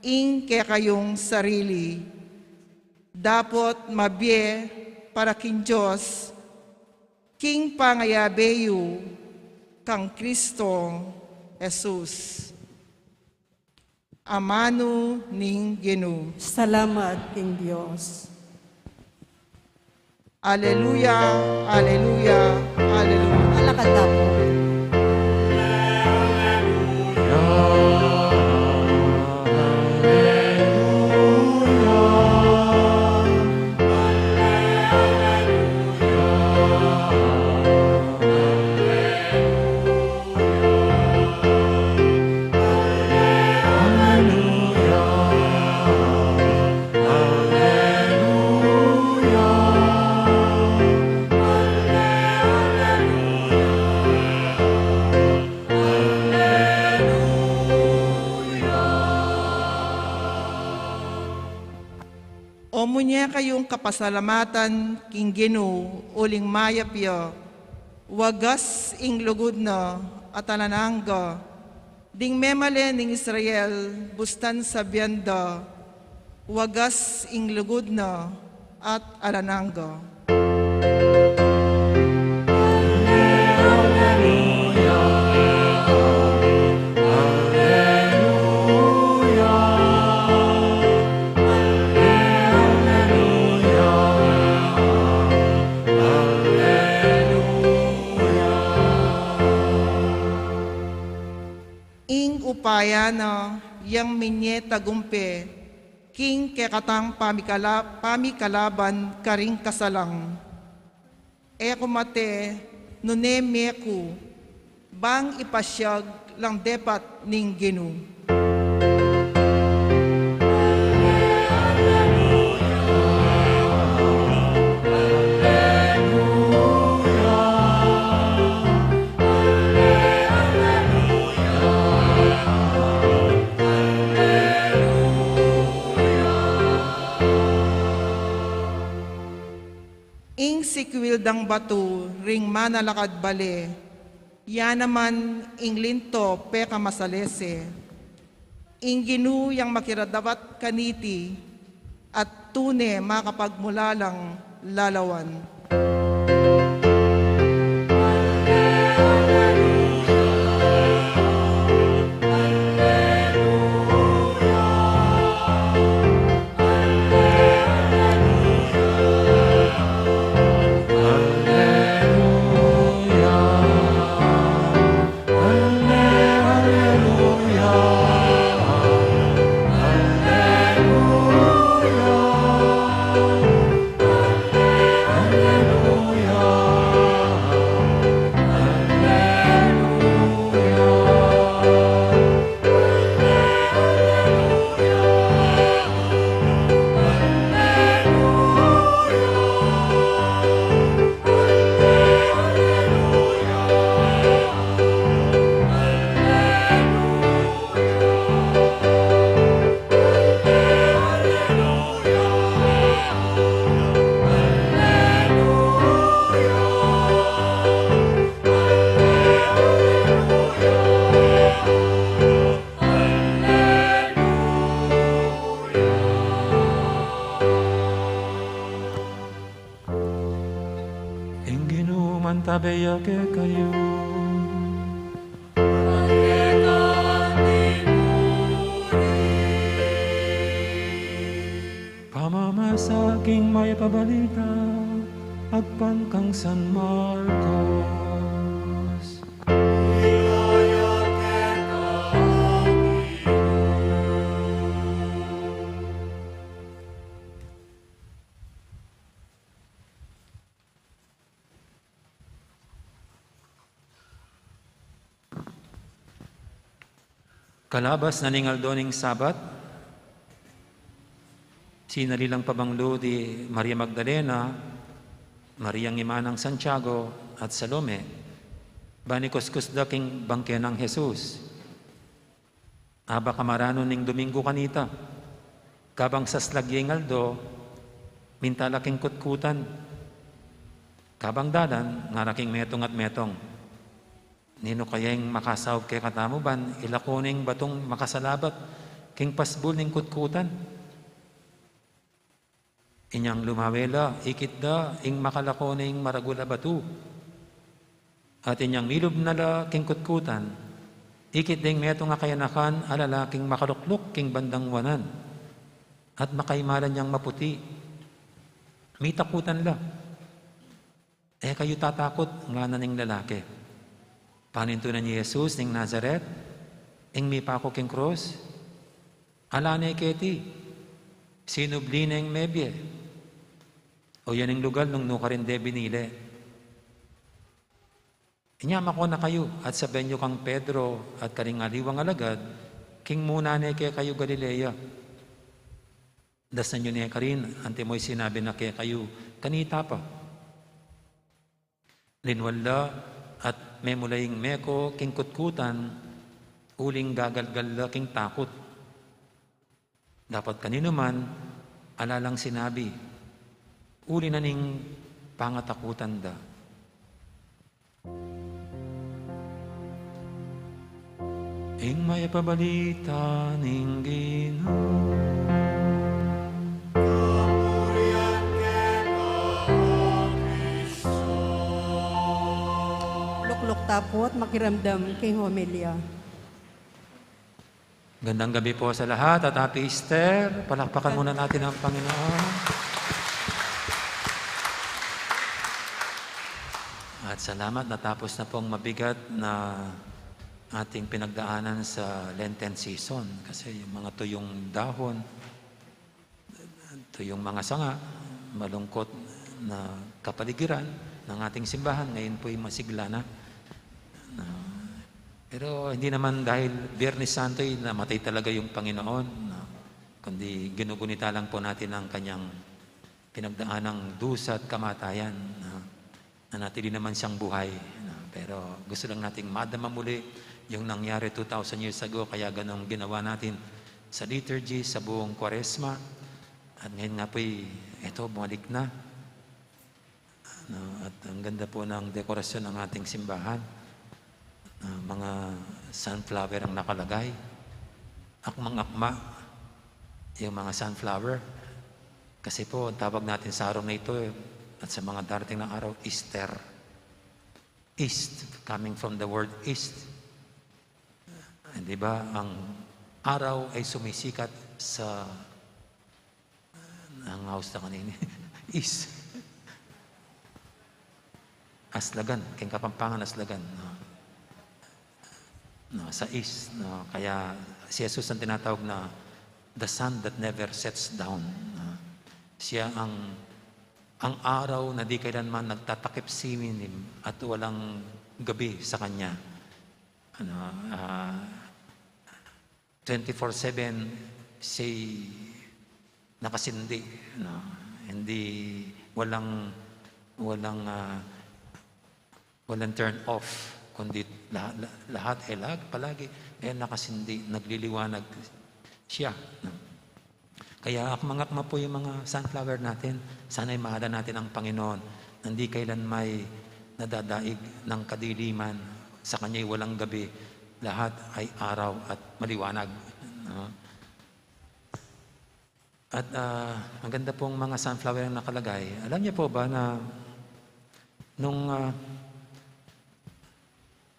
ing kekayung sarili, dapot mabie para king Dios king pangayabe yu kang Kristo Jesus. Amanu ning Ginu. Salamat king Dios. Aleluya, aleluya, aleluya. Alakad na po. O munye kayung kapasalamatan king Ginu uling mayap ya, wagas ing lugud na at alang angga, ding memalen ning Israel bustan sabian da, wagas ing lugud na at alang angga. Ing upaya na yang minye tagumpe king kekatang pamikala-, pamikalaban karing kasalang. E ku mate nune meku, bang ipasiag lang depat ning Ginu. Ing sikwil dang batu ring manalakad bale, ya naman ing linto pekamasalese. Ing Ginu yang makiradapat kaniti, at tune makapagmulalang lalawan. Ing Ginu mantabe ya kekayu. Pamamasa king Mayap a Balita agpang kang San Marcos. Kalabas na ning aldo ning Sabat, sinali lang pabanglu di Maria Magdalena, Mariang ima nang Santiago, at Salome, ban ikuskus da king bangke nang Jesus. Aba kamaranun ning Domingo kanita, kabang saslag ya ing aldo, minta la king kutkutan. Kabang dalan, ngara king metung at metung, "Ninu kaya ing makasaup kekatamu ban ilako ne ing batung makasalabat king pasbul ning kutkutan?" Inyang lumawe la, ikit da ing makalako ne ing maragul a batu. At inyang milub na la king kutkutan, ikit da ing metung a kayanakan a lalaking makalukluk king bandang wanan, at makaimalan yang maputi. Mitakutan la. "E kayu tatakut," ngana ning lalaki. Panintunan ne i Jesus ning Nazaret, "Ing mipaku king krus, ala ne keti, sinubli neng mebie, o yan ing lugal nung nukarin de binile. Inya makuna kayu at sabian yu kang Pedro at karing aliwang alagad, king muna ne kekayu Galilea. Dasnan yu ne karin, antimo ing sinabi na kekayu kanita pa. Linwan la at memula ing meko king kutkutan, uling gagalgal la king takut. Dapot kaninu man, ala lang sinabi, uli na ning pangatakutan da." Ing mayap a balita ning Ginu. Lukluk tapu't makiramdam king homilya. Gandang gabi po sa lahat at Happy Easter. Palakpakan muna natin ang Panginoon. At salamat, natapos na pong mabigat na ating pinagdaanan sa Lenten season. Kasi yung mga tuyong dahon, tuyong mga sanga, malungkot na kapaligiran ng ating simbahan, ngayon po'y masigla na. Na, pero hindi naman dahil Biyernes Santo ay namatay talaga yung Panginoon, na, kundi ginugunita lang po natin ang kanyang pinagdaanang dusa at kamatayan, na nanatili naman siyang buhay, na. Pero gusto lang nating madama muli yung nangyari two thousand years ago, kaya ganong ginawa natin sa liturgy, sa buong Kwaresma. At ngayon nga po'y, eto, bumalik na. No, at ang ganda po ng dekorasyon ng ating simbahan. Ah, mga sunflower ang nakalagay. Akmang-akma yung mga sunflower. Kasi po, ang tawag natin sa araw na ito, eh, at sa mga darating na araw, Easter. East, coming from the word east. Ah, di ba, ang araw ay sumisikat sa, ang house na kanini, east. Aslagan, keng Kapampangan, Aslagan, no? No, sa east, no? Kaya si Jesus ang tinatawag na the sun that never sets down, no? Siya ang, ang araw na di kailanman nagtatakip sining at walang gabi sa kanya. Ano, ah, twenty-four seven, siya'y nakasindi, no? Hindi, walang, walang, ah, walang turn off, kundi lahat, lahat, eh, lag-, palagi, eh, nakasindi, nagliliwanag siya, no? Kaya akmang-akma po yung mga sunflower natin. Sana'y mahalal natin ang Panginoon. Hindi kailan may nadadaig ng kadiliman. Sa Kanya'y walang gabi. Lahat ay araw at maliwanag. No? At, ah, maganda pong mga sunflower ang nakalagay. Alam niyo po ba na nung, ah,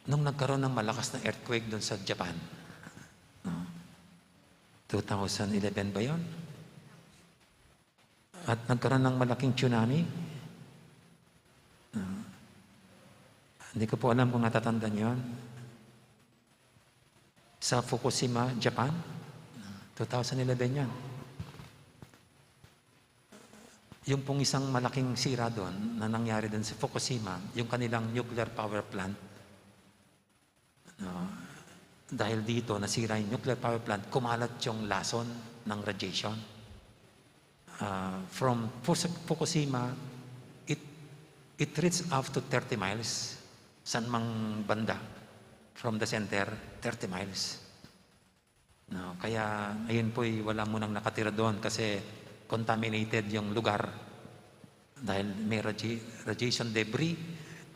nung nagkaroon ng malakas na earthquake doon sa Japan, no? Two thousand eleven ba yon? At nagkaroon ng malaking tsunami. Ah, hindi ko po alam kung natatandaan yon. Sa Fukushima, Japan, two thousand eleven yon. Yung pong isang malaking sira doon na nangyari doon sa Fukushima, yung kanilang nuclear power plant, no, dahil dito, nasira yung nuclear power plant, kumalat yung lason ng radiation. Ah, from Fus-, Fukushima, it, it reached up to thirty miles. San mang banda from the center, thirty miles. No, kaya ngayon po'y wala munang nakatira doon kasi contaminated yung lugar. Dahil may radi-, radiation debris,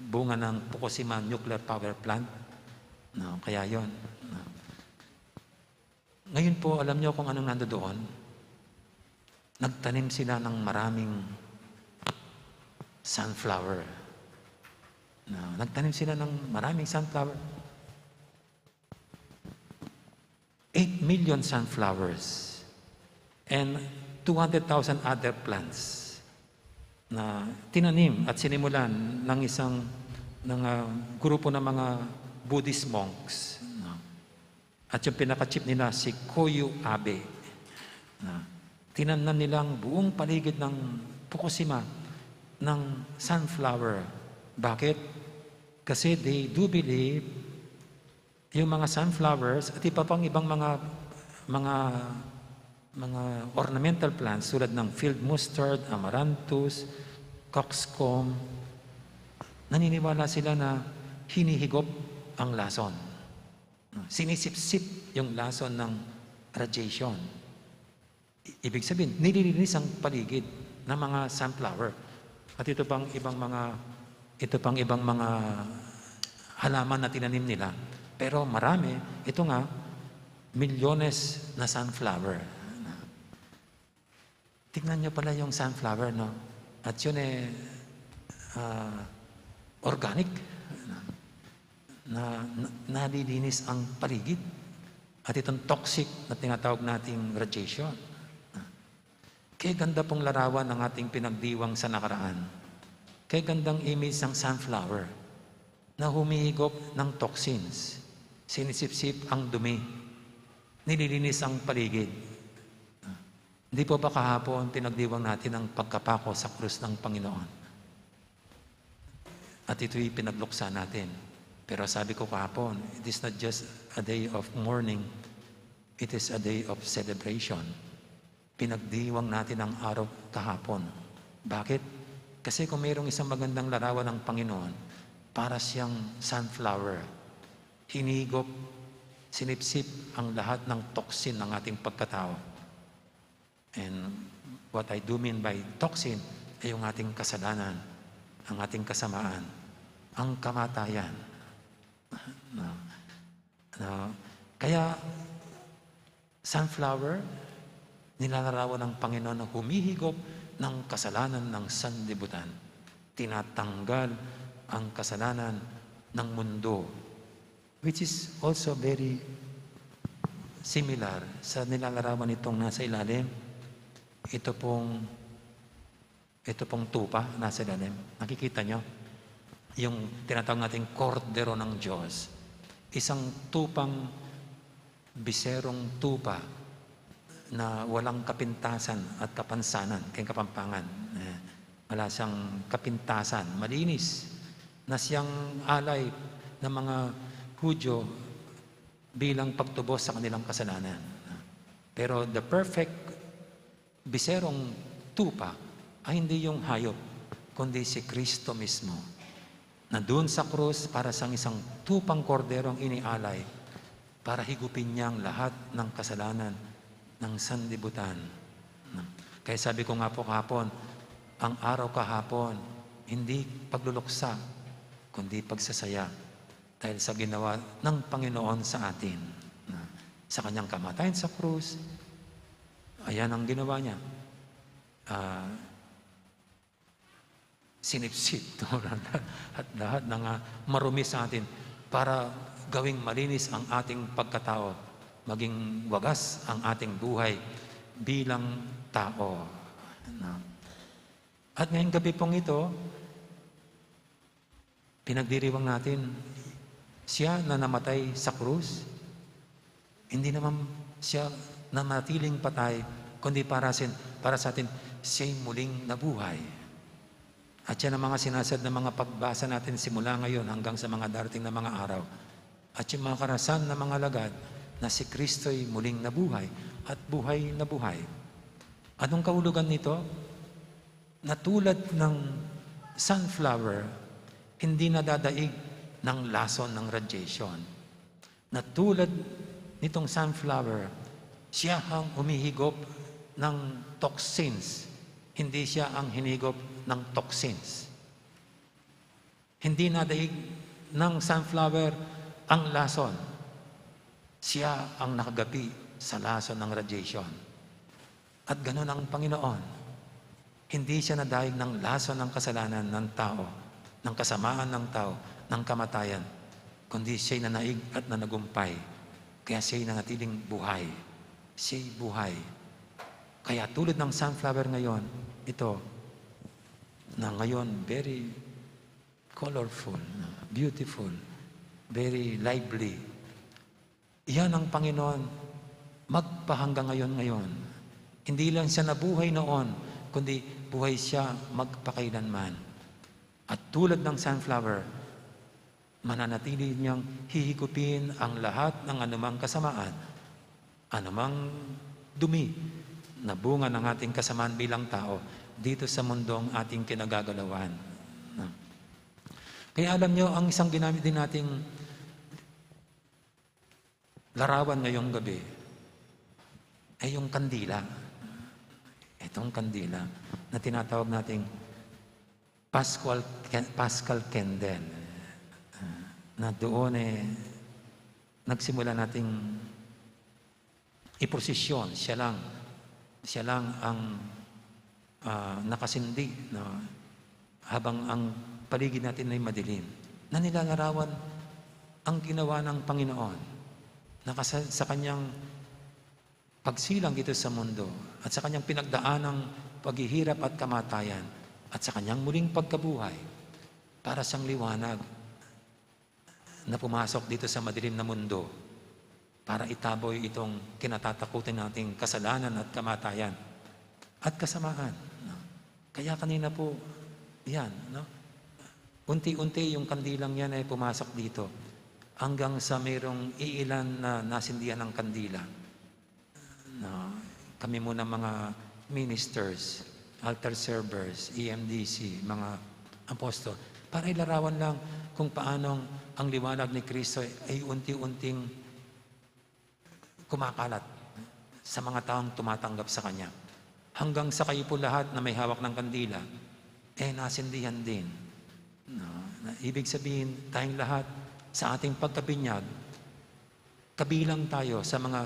bunga ng Fukushima nuclear power plant. No, kaya yon. No. Ngayon po, alam niyo kung anong nandoon? Nagtanim sila ng maraming sunflower. No, nagtanim sila ng maraming sunflower. Eight million sunflowers and two hundred thousand other plants. na tinanim at sinimulan ng isang, ng, ah, grupo ng mga Buddhist monks, no? At yung pinaka-chief nila, si Koyu Abe, no? Tinamnan nilang buong paligid ng Fukushima ng sunflower. Bakit? Kasi they do believe yung mga sunflowers at iba pang ibang mga, mga, mga ornamental plants tulad ng field mustard, amaranthus, coxcomb, naniniwala sila na hinihigop ang lason. Sinisipsip yung lason ng radiation. I-, ibig sabihin, nililinis ang paligid ng mga sunflower. At ito pang ibang mga, ito pang ibang mga halaman na tinanim nila. Pero marami, ito nga, milyones na sunflower. Tingnan nyo pala yung sunflower, no? At yun, eh, ah, organic. Na, na, nalilinis ang paligid. At itong toxic na tinatawag nating radiation. Kaya ganda pong larawan ng ating pinagdiwang sa nakaraan. Kaya gandang image ng sunflower na humihigop ng toxins. Sinisipsip ang dumi. Nililinis ang paligid. Hindi po ba kahapon pinagdiwang natin ang pagkapako sa krus ng Panginoon? At ito'y pinagluksa natin. Pero sabi ko kahapon, it is not just a day of mourning, it is a day of celebration. Pinagdiwang natin ang araw kahapon. Bakit? Kasi kung mayroong isang magandang larawan ng Panginoon, para siyang sunflower. Hinigop, sinipsip ang lahat ng toxin ng ating pagkatao. And what I do mean by toxin ay yung ating kasalanan, ang ating kasamaan, ang kamatayan. No? No? Kaya, sunflower, nilalarawan ng Panginoon na humihigop ng kasalanan ng sanlibutan. Tinatanggal ang kasalanan ng mundo, which is also very similar sa nilalarawan nitong nasa ilalim. Ito pong, ito pong tupa nasa ilalim. Nakikita nyo? Yung tinatawag nating kordero ng Diyos. Isang tupang, biserong tupa na walang kapintasan at kapansanan, kayong Kapampangan. Eh, wala siyang kapintasan, malinis, na siyang alay ng mga Hudyo bilang pagtubos sa kanilang kasalanan. Pero the perfect biserong tupa ay hindi yung hayop, kundi si Kristo mismo, na doon sa krus para siyang isang tupang korderong inialay para higupin niya ang lahat ng kasalanan ng sanlibutan. Kaya sabi ko nga po kahapon, ang araw kahapon, hindi pagluluksa, kundi pagsasaya dahil sa ginawa ng Panginoon sa atin. Sa kanyang kamatayan sa krus, ayan ang ginawa niya. Ah, sinipsip at lahat ng, ah, marumi sa atin para gawing malinis ang ating pagkatao, maging wagas ang ating buhay bilang tao. Na, at ngayong gabi pong ito, pinagdiriwang natin, siya na namatay sa krus, hindi naman siya nanatiling patay, kundi para sin-, para sa atin, siya'y muling nabuhay. At yan ang mga sinasad ng mga pagbasa natin simula ngayon hanggang sa mga darating na mga araw. At yung mga karasan na mga alagad na si Kristo'y muling nabuhay at buhay na buhay. Anong kahulugan nito? Na tulad ng sunflower, hindi nadadaig ng lason ng radiation. Na tulad nitong sunflower, siya ang humihigop ng toxins, hindi siya ang hinigop ng toxins. Hindi nadaig ng sunflower ang lason. Siya ang nakagapi sa lason ng radiation. At ganun ang Panginoon. Hindi siya nadaig ng lason ng kasalanan ng tao, ng kasamaan ng tao, ng kamatayan, kundi siya'y nanaig at nanagumpay. Kaya siya'y nanatiling buhay. Siya'y buhay. Kaya tulad ng sunflower ngayon, ito, na ngayon very colorful, na beautiful, very lively. Iyan ang Panginoon magpahanggang ayon ngayon. Hindi lang siya nabuhay noon, kundi buhay siya magpakailanman. At tulad ng sunflower, mananatili niyang hihigupin ang lahat ng anumang kasamaan, anumang dumi na bunga ng ating kasamaan bilang tao dito sa mundong ating kinagagalawan. Kaya alam niyo, ang isang ginamit din nating larawan ngayong gabi ay yung kandila. Itong kandila na tinatawag nating Pascual, Paschal Candle. Ah, na doon, eh, nagsimula nating iprosesyon. Siya lang, siya lang ang, ah, nakasindi, no? Habang ang paligid natin ay madilim. Na nilalarawan ang ginawa ng Panginoon. Nakasa-, sa kanyang pagsilang dito sa mundo at sa kanyang pinagdaan ng paghihirap at kamatayan at sa kanyang muling pagkabuhay para siyang liwanag na pumasok dito sa madilim na mundo para itaboy itong kinatatakutan nating kasalanan at kamatayan at kasamaan. No? Kaya kanina po, yan, no? Unti-unti yung kandilang yan ay pumasok dito hanggang sa mayroong iilan na nasindihan ng kandila. No? Kami muna mga ministers, altar servers, E M D C, mga apostol, para ilarawan lang kung paano ang liwanag ni Kristo ay unti-unting kumakalat sa mga taong tumatanggap sa Kanya. Hanggang sa kayo po lahat na may hawak ng kandila, eh, nasindihan din. No? Na, ibig sabihin, tayong lahat sa ating pagkabinyag, kabilang tayo sa mga,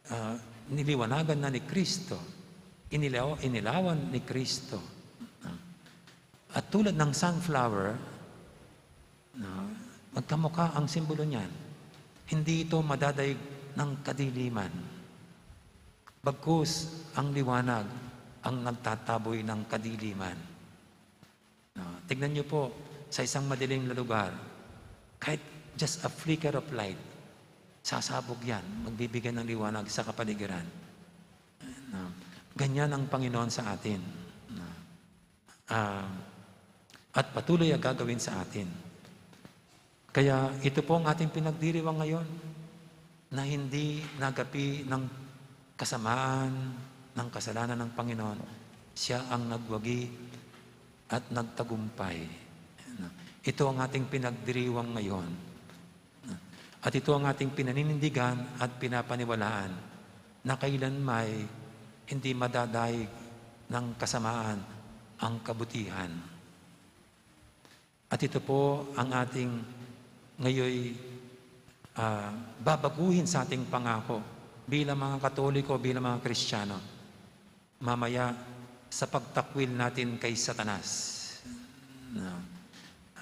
ah, niliwanagan na ni Kristo, inilaw-, inilawan ni Kristo. At tulad ng sunflower, no, magkamukha ang simbolo niyan. Hindi ito madadaig ng kadiliman. Bagkus, ang liwanag ang nagtataboy ng kadiliman. No, tignan niyo po, sa isang madilim na lugar, kahit just a flicker of light, sasabog yan, magbibigay ng liwanag sa kapaligiran. No, ganyan ang Panginoon sa atin. No. Ah, at patuloy ang gagawin sa atin. Kaya ito po ang ating pinagdiriwang ngayon, na hindi nagapi ng kasamaan, ng kasalanan ng Panginoon. Siya ang nagwagi at nagtagumpay. Ito ang ating pinagdiriwang ngayon. At ito ang ating pinaninindigan at pinapaniwalaan, na kailanmay hindi madadaig ng kasamaan ang kabutihan. At ito po ang ating ngayoy, ah, babaguhin sa ating pangako bilang mga Katoliko, bilang mga Kristiyano. Mamaya, sa pagtakwil natin kay Satanas, no?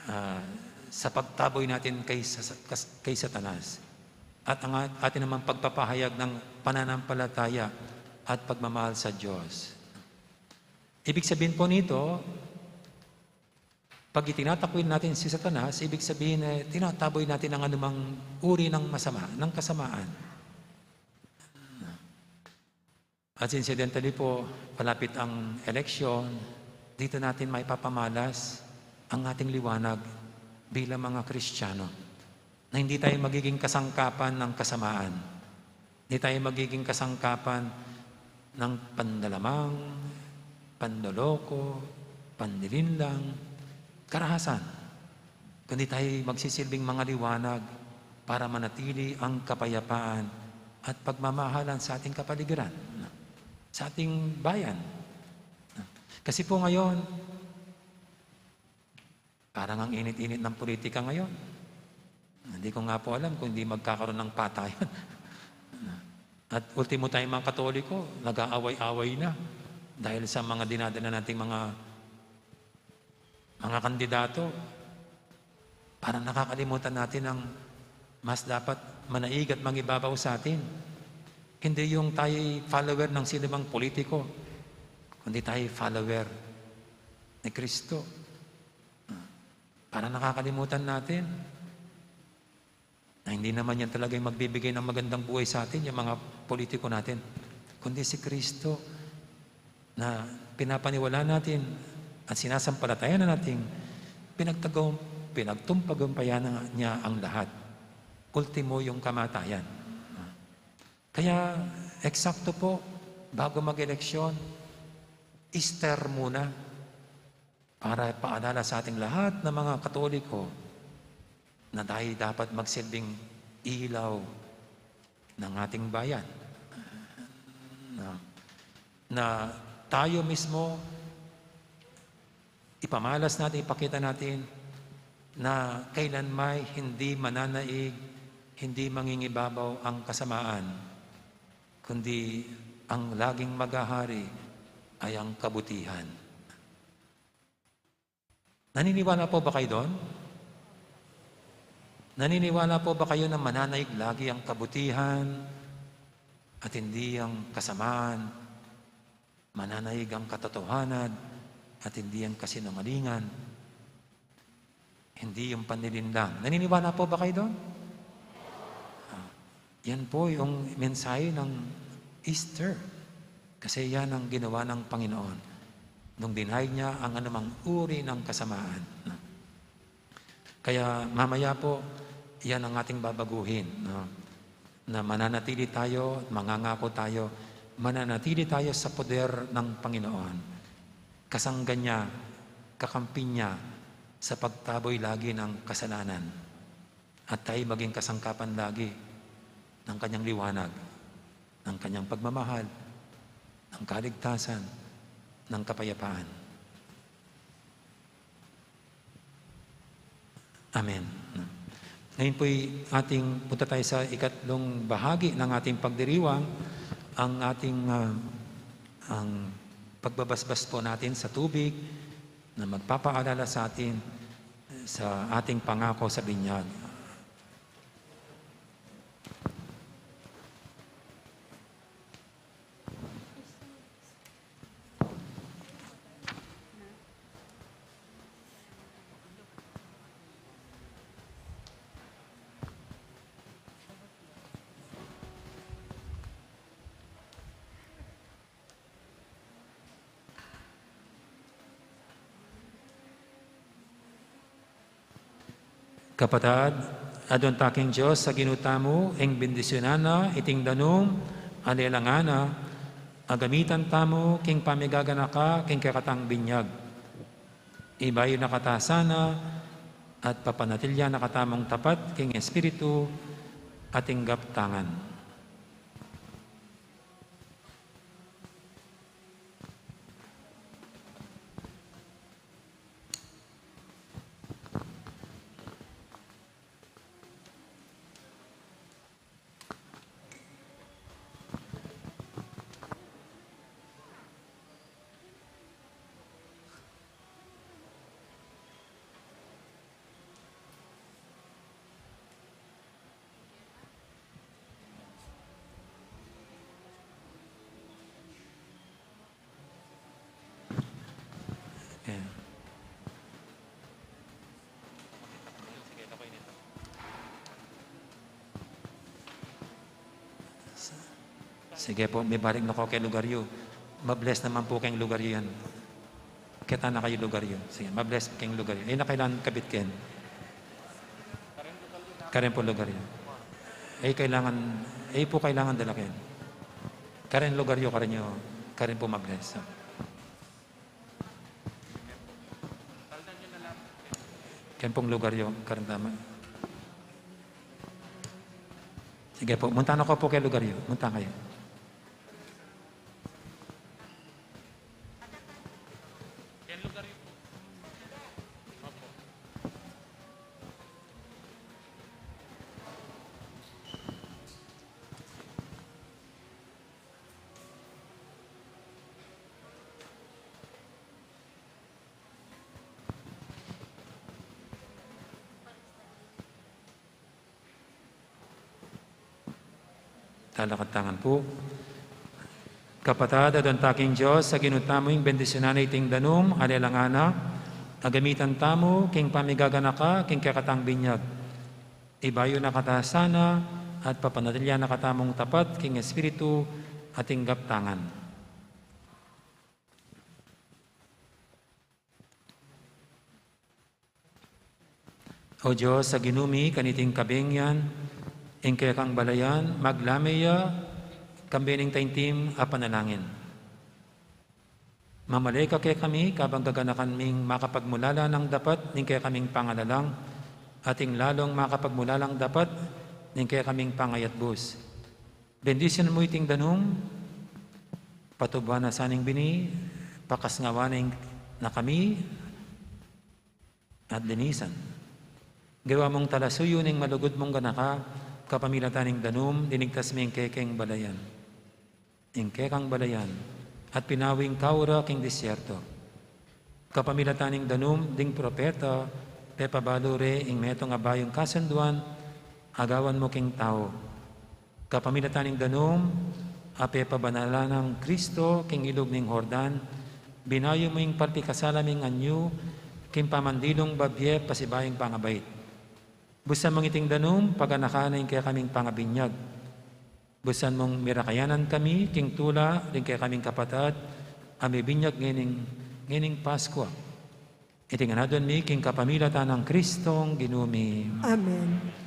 Ah, sa pagtaboy natin kay sa-, kas-, kay Satanas, at ang at-, atin namang pagpapahayag ng pananampalataya at pagmamahal sa Diyos. Ibig sabihin po nito, pag itinatakwil natin si Satanas, ibig sabihin, eh, tinataboy natin ang anumang uri ng masama, ng kasamaan. At incidentally po, palapit ang eleksyon, dito natin maipapamalas ang ating liwanag bilang mga Kristiyano, na hindi tayo magiging kasangkapan ng kasamaan. Hindi tayo magiging kasangkapan ng panlalamang, panloloko, panlilinlang, karahasan. Kundi tayo magsisilbing mga liwanag para manatili ang kapayapaan at pagmamahalan sa ating kapaligiran, sa ating bayan. Kasi po ngayon, parang ang init-init ng politika ngayon. Hindi ko nga po alam kung hindi magkakaroon ng patayan. At ultimo, tayong mga Katoliko, nag-aaway-away na dahil sa mga dinadala nating mga, mga kandidato. Parang nakakalimutan natin ang mas dapat manaig at mangibabaw sa atin. Hindi yung tayo'y follower ng sino mang politiko, kundi tayo'y follower ni Kristo. Parang nakakalimutan natin na hindi naman yan talaga yung magbibigay ng magandang buhay sa atin, yung mga politiko natin, kundi si Kristo na pinapaniwala natin at sinasampalataya na natin, pinagtagum-, pinagtumpagumpayan na niya ang lahat. Ultimo yung kamatayan. Kaya, eksakto po, bago mag-eleksyon, Easter muna para paalala sa ating lahat na mga Katoliko na tayo dapat magsilbing ilaw ng ating bayan. Na, na tayo mismo, ipamalas natin, ipakita natin na kailanmay hindi mananaig, hindi mangingibabaw ang kasamaan, kundi ang laging maghahari ay ang kabutihan. Naniniwala po ba kayo doon? Naniniwala po ba kayo na mananaig lagi ang kabutihan at hindi ang kasamaan? Mananaig ang katotohanan at hindi ang kasinungalingan, hindi yung panlilinlang. Naniniwala po ba kayo doon? Ah, yan po yung mensahe ng Easter. Kasi yan ang ginawa ng Panginoon nung dinahig niya ang anumang uri ng kasamaan. Kaya mamaya po, yan ang ating babaguhin, no? Na mananatili tayo at mangangako tayo, mananatili tayo sa poder ng Panginoon. Kasangga niya, kakampi niya sa pagtaboy lagi ng kasalanan. At tayo maging kasangkapan lagi ng kanyang liwanag, ng kanyang pagmamahal, ng kaligtasan, ng kapayapaan. Amen. Ngayon po'y ating punta tayo sa ikatlong bahagi ng ating pagdiriwang, ang ating, ah, ang pagbabasbas po natin sa tubig na magpapaalala sa atin sa ating pangako sa binyag. Kapatad, aduan ta king Dios a Ginu tamu, ing bendisyunan na iting danum a lelangan na, a gamitan tamu king pamigaganaka king kekatang binyag. Ibayu na kata sana at papanatilian na katamung tapat king Espiritu at ing gaptangan. Ayan. Sige po, mibalik na ko keng lugar yu. Ma-bless naman po keng lugar yu yan. Keta na kayu lugar yu. Sige, ma-bless keng lugar yu. E na kailangan kabit ken. Karen po lugar yu. E kailangan, e po kailangan dala ken. Karen lugar yu, karen yu, karen po ma-bless. Ken pong lugar yu, karen tama. Sige po, munta na ko po keng lugar yu. Munta kayu. Talakad tangan po. Kapatad, aduan ta king Dios a Ginu tamu ing bendisyunan na iting danum a lelangan na, a gamitan tamu king pamigaganaka king kekatang binyag. Ibayu na kata sana at papanatilian na katamung tapat king espiritu at tinggap tangan. O Dios a Ginu mi, kaniting kabengian, ing kekang balayan, maglame ya, kambe ning taintim a panalangin. Mamale ka kekami, kabang gaganakan ming makapagmulala nang dapat ning kekaming pangalalang, at ing lalung makapagmulalang dapat ning kekaming pangayatbus. Bendisyunan mu iting danum, patubuan na sana ing bini, pakasnawan na kami, at linisan. Gewa mung talasuyu ning malugud mung ganaka, kapamilatan ning danum, linigtas mi ing kekeng balayan. Ing kekang balayan, at pinawi ing kaura king disyerto. Kapamilatan ning danum ding propeta, pepabalu re ing metung a bayung kasunduan, agawan mu king tau. Kapamilatan ning danum a pepabanalan nang Kristo king ilug ning Jordan, binayu mu ing palpikasala ming anyu king pamandilung babie pasibayung pangabait. Busan mung iting danum, paganakan na ing kekaming pangabinyag. Busan mung mirakayanan kami king tula ding kekaming kapatad a mibinyag ngening, ngening Paskua. Iti ngan aduan mi king kapamilatan nang Kristong Ginu mi. Amen.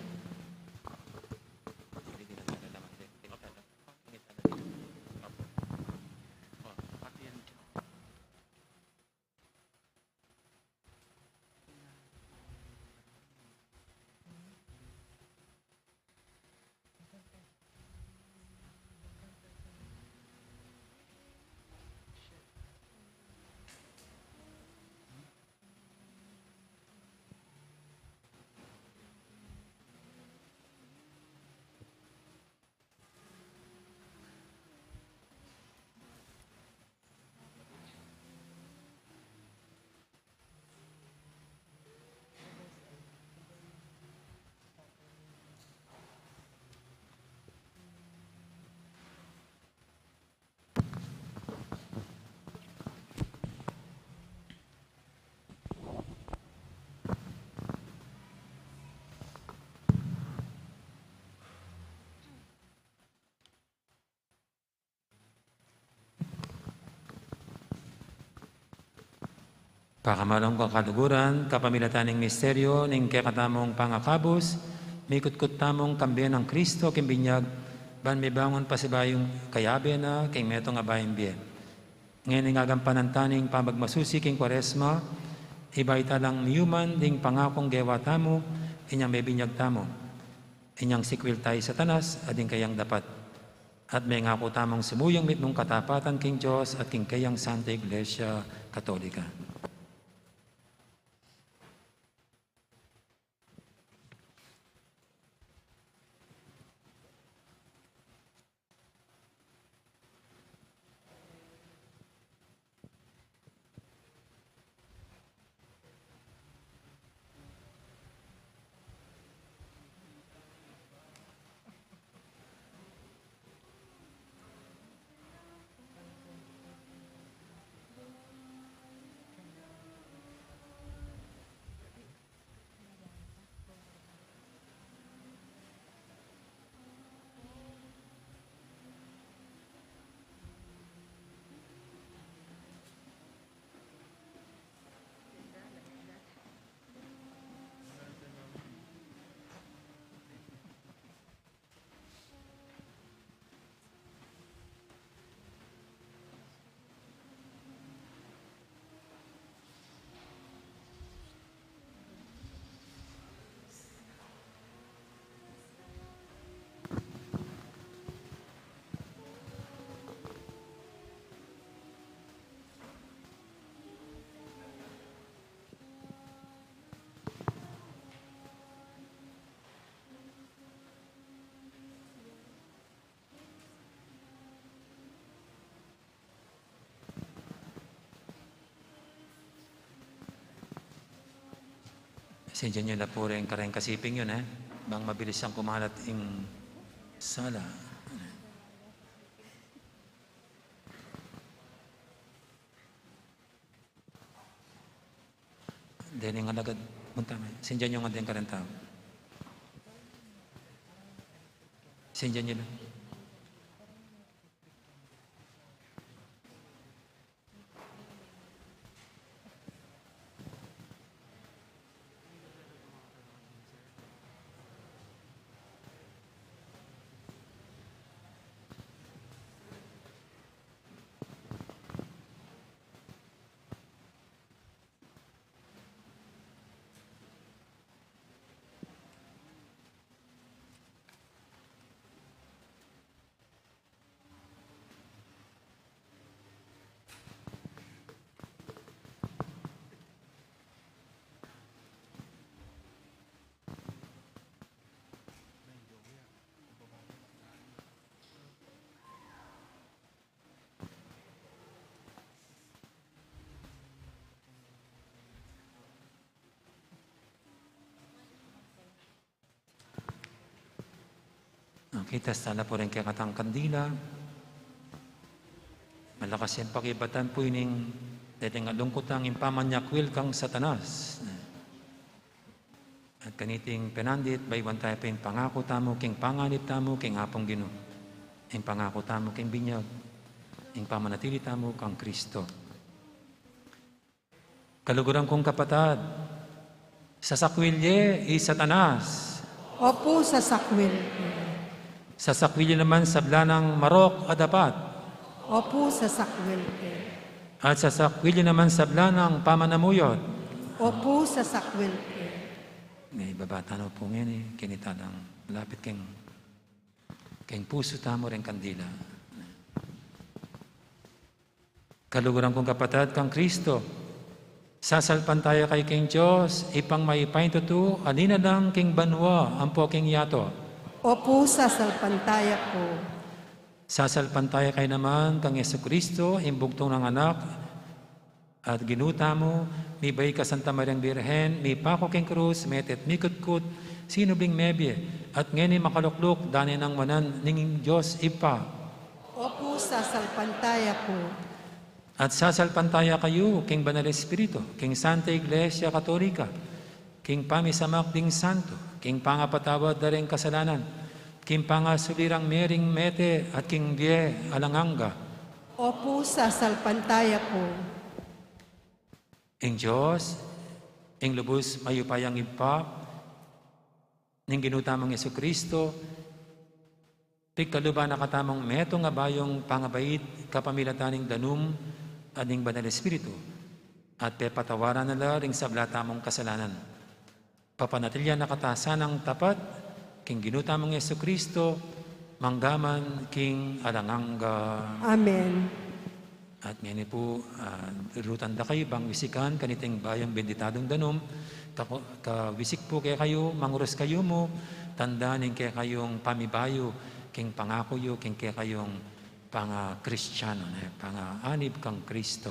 Pakamalung kakaluguran, kapamilatan ning misteryo ning kekatamung pangakabus, mikutkut tamung kambe nang Kristo king binyag, ban mibangun pasibayung kayabe na king metung a bayung bie. Ngening agampanan ta ning pamagmasusi king Kuaresma, iba ita lang miyuman ding pangakung gewa tamu, inyang mebinyag tamu. Inyang sikwil ta i Satanas, a ding kayang dapat. At mengaku tamung sumuyung mitmung katapatan king Dios at king kayang Santa Iglesia Katolika. Sindian yu la pu ring kareng kasiping yu, eh. Bang mabilis yang kumalat ing sala. Deni nga lagad, punta nga. Sindian yu nga deng kareng tau. Sindian yu na. Okay, testa na pu ring kekatang kandila. Malakas yang pakibatan pu ining deni nga lungkutang ing pamanyakwil kang Satanas. At kaniting penandit, bayuan taya pa ing pangaku tamu king panganib tamu king Apung Ginu, ing pangaku tamu king binyag, ing pamanatili tamu kang Kristo. Kaluguran kung kapatad, sasakwil ye i Satanas. Opu, sasakwil ke. Sasakwil ye naman sabla nang marok a dapat. Opu, sasakwil ke. At sasakwil ye naman sabla nang pamanamuyot. Opu, sasakwil ke. Ibaba tana pu ngeni, keni tadang lapit keng, keng pusu tamu reng kandila. Kaluguran kung kapatad kang Kristo, sasalpantaya kayu king Dios, Ibpang mayupaya king tutu, atin na lang king banua ampo king yatu. Opu, sasalpantaya ku. Sasalpantaya kayu naman kang Jesucristo, ing bugtung nang Anak at Ginu tamu, mibait kang Santa Mariang Birhen, mipaku king krus, mete't mikutkut, sinubling mebie, at ngeni makalukluk, dana nang wanan ning Dios Ibpa. Opu, sasalpantaya ku. At sasalpantaya kayu king Banal Espiritu, king Santa Iglesia Katolika, king pamisamak ding santo, king pangapatawad da ring kasalanan, king pangasubli rang mie ring mete, at king bie alang angga. Opu, sasalpantaya ku. Ing Dios, ing lubus mayupayang Ibpa, ning Ginu tamung Jesucristo, pigkaluban na katamung metung a bayung pangabait kapamilatan ning danum at ning Banal Espiritu, at pepatawaran na la ring sabla tamung kasalanan. Papanatilian na kata sanang tapat king Ginu tamung Jesucristo, mangga man king alang angga. Amen. At ngeni pu, ah, durutan da kayu bang wisikan kaniting bayung benditadung danum, ka-, kawisik pu kekayu, mangurus kayu mu, tanda ning kekayung pamibayu, king pangaku yu, king kekayung panga-Kristiano, ne, pangaanib kang Kristo.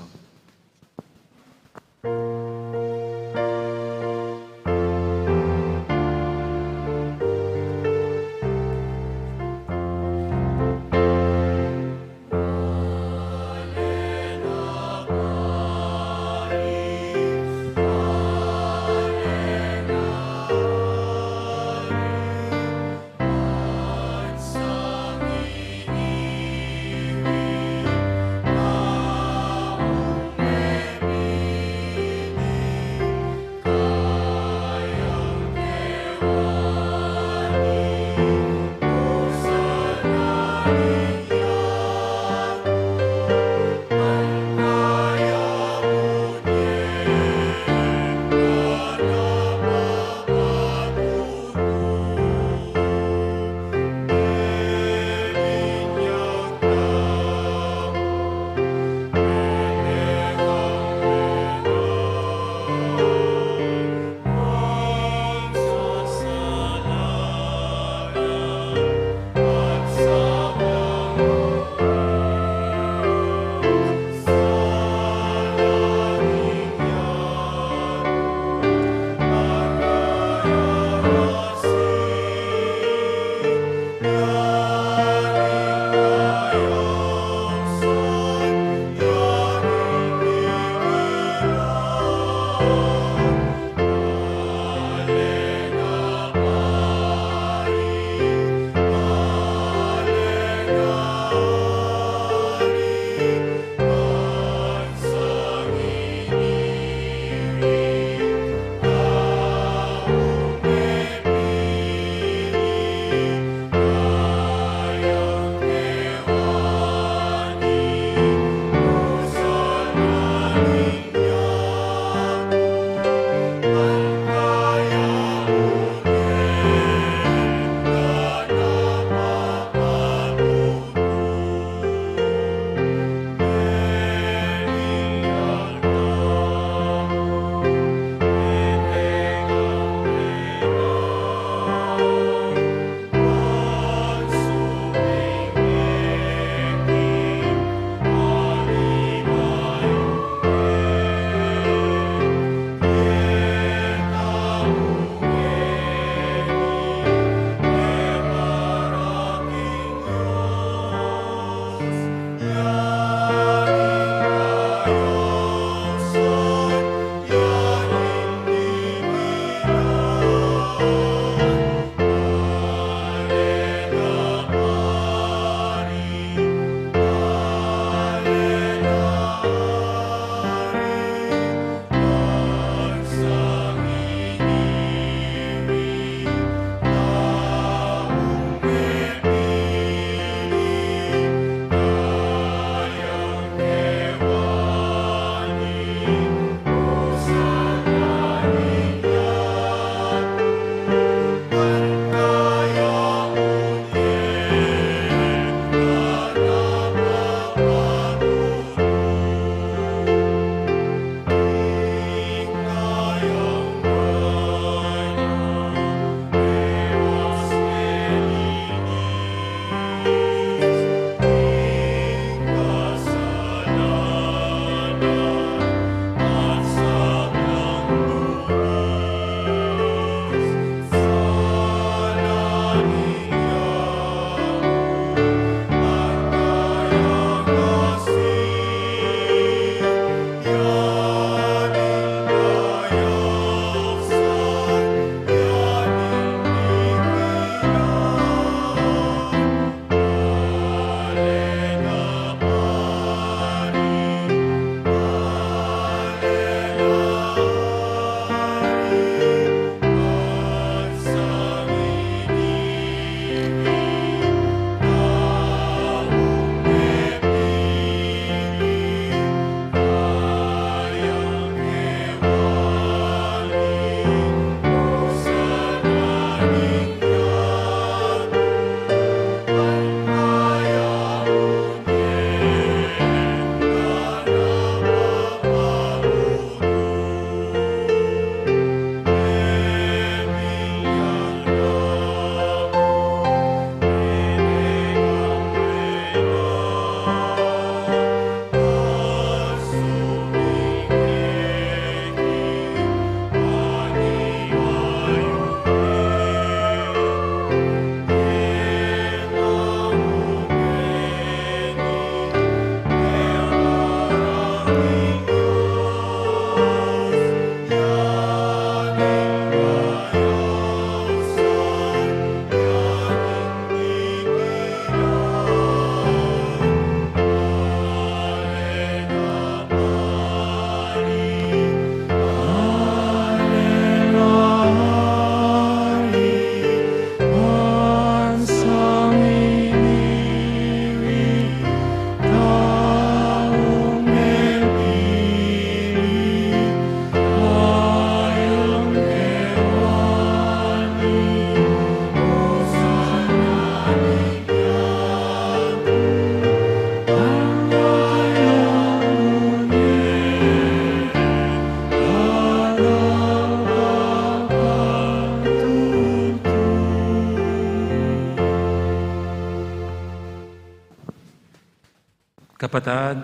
Kapatad,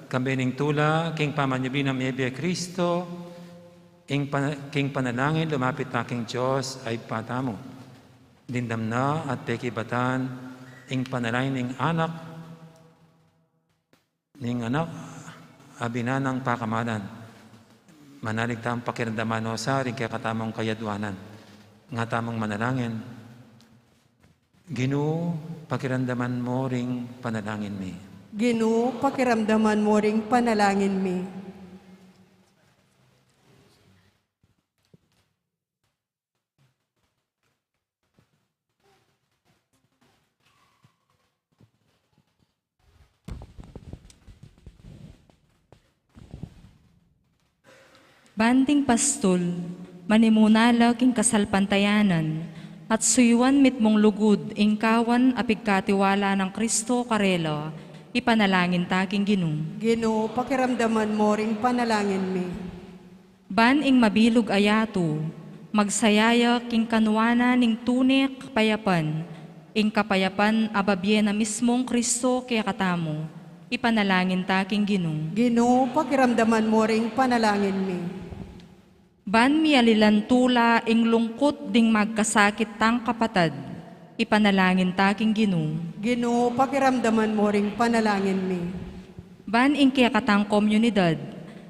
kambe ning tula king pamanyubli nang mebie Kristo, king pa-, king panalangin lumapit ta king Dios a Ibpa tamu. Dimdam na at pekibatan ing panalangin ning Anak, ning Anak a binang pakamalan. Manalig tamung pakiramdaman no sa ring kekatamung kayadwanan. Nga tamung manalangin. Ginu, pakiramdaman mu ring panalangin mi. Ginu, pakiramdaman mu ring panalangin mi. Ban ding pastul, manimuna la king kasalpantayanan, at suyuan mitmung lugud ing kawan a pigkatiwala nang Kristo karela, ipanalangin ta king Ginu. Ginu, pakiramdaman mu ring panalangin mi. Ban ing mabilug a yatu, magsaya ya king kanuanan ning tune kapayapan, ing kapayapan a babie na mismung Kristo kekatamu, ipanalangin ta king Ginu. Ginu, pakiramdaman mu ring panalangin mi. Ban mialilan tula ing lungkut ding magkasakit tang kapatad, ipanalangin ta king Ginu. Ginu, pakiramdaman mu ring panalangin mi. Ban ing kekatang komunidad,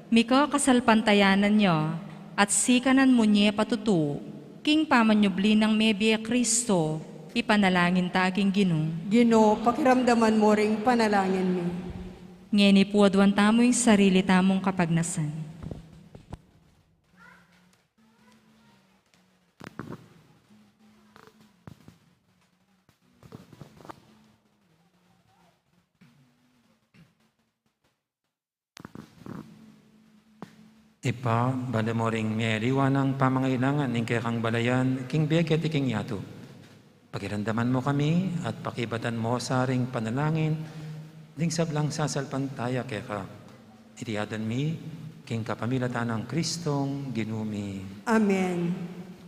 mika kasalpantayanan ya, at sikanan mu ne patutu, king pamanyubli nang mebie Kristo, ipanalangin ta king Ginu. Ginu, pakiramdaman mu ring panalangin mi. Ngeni pu aduan tamu ing sarili tamung kapagnasan. Ibpa, bale mu ring meliwan ing pamangailangan ning kekang balayan, king bie keti king yatu. Pakiramdaman mu kami at pakibatan mu sa ring panalangin ding sablang sasalpantaya keka. Iti adwan mi king kapamilatan nang Kristong Ginu mi. Amen.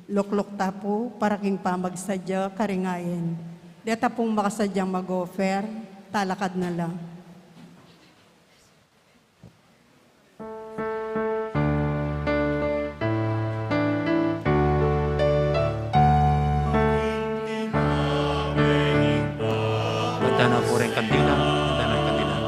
Lukluk ta pu para king pamagsadya karing ain. Deta pung makasadyang mag-offer, talakad na la. Adwan na pu ring kandila, adwan na ring kandila.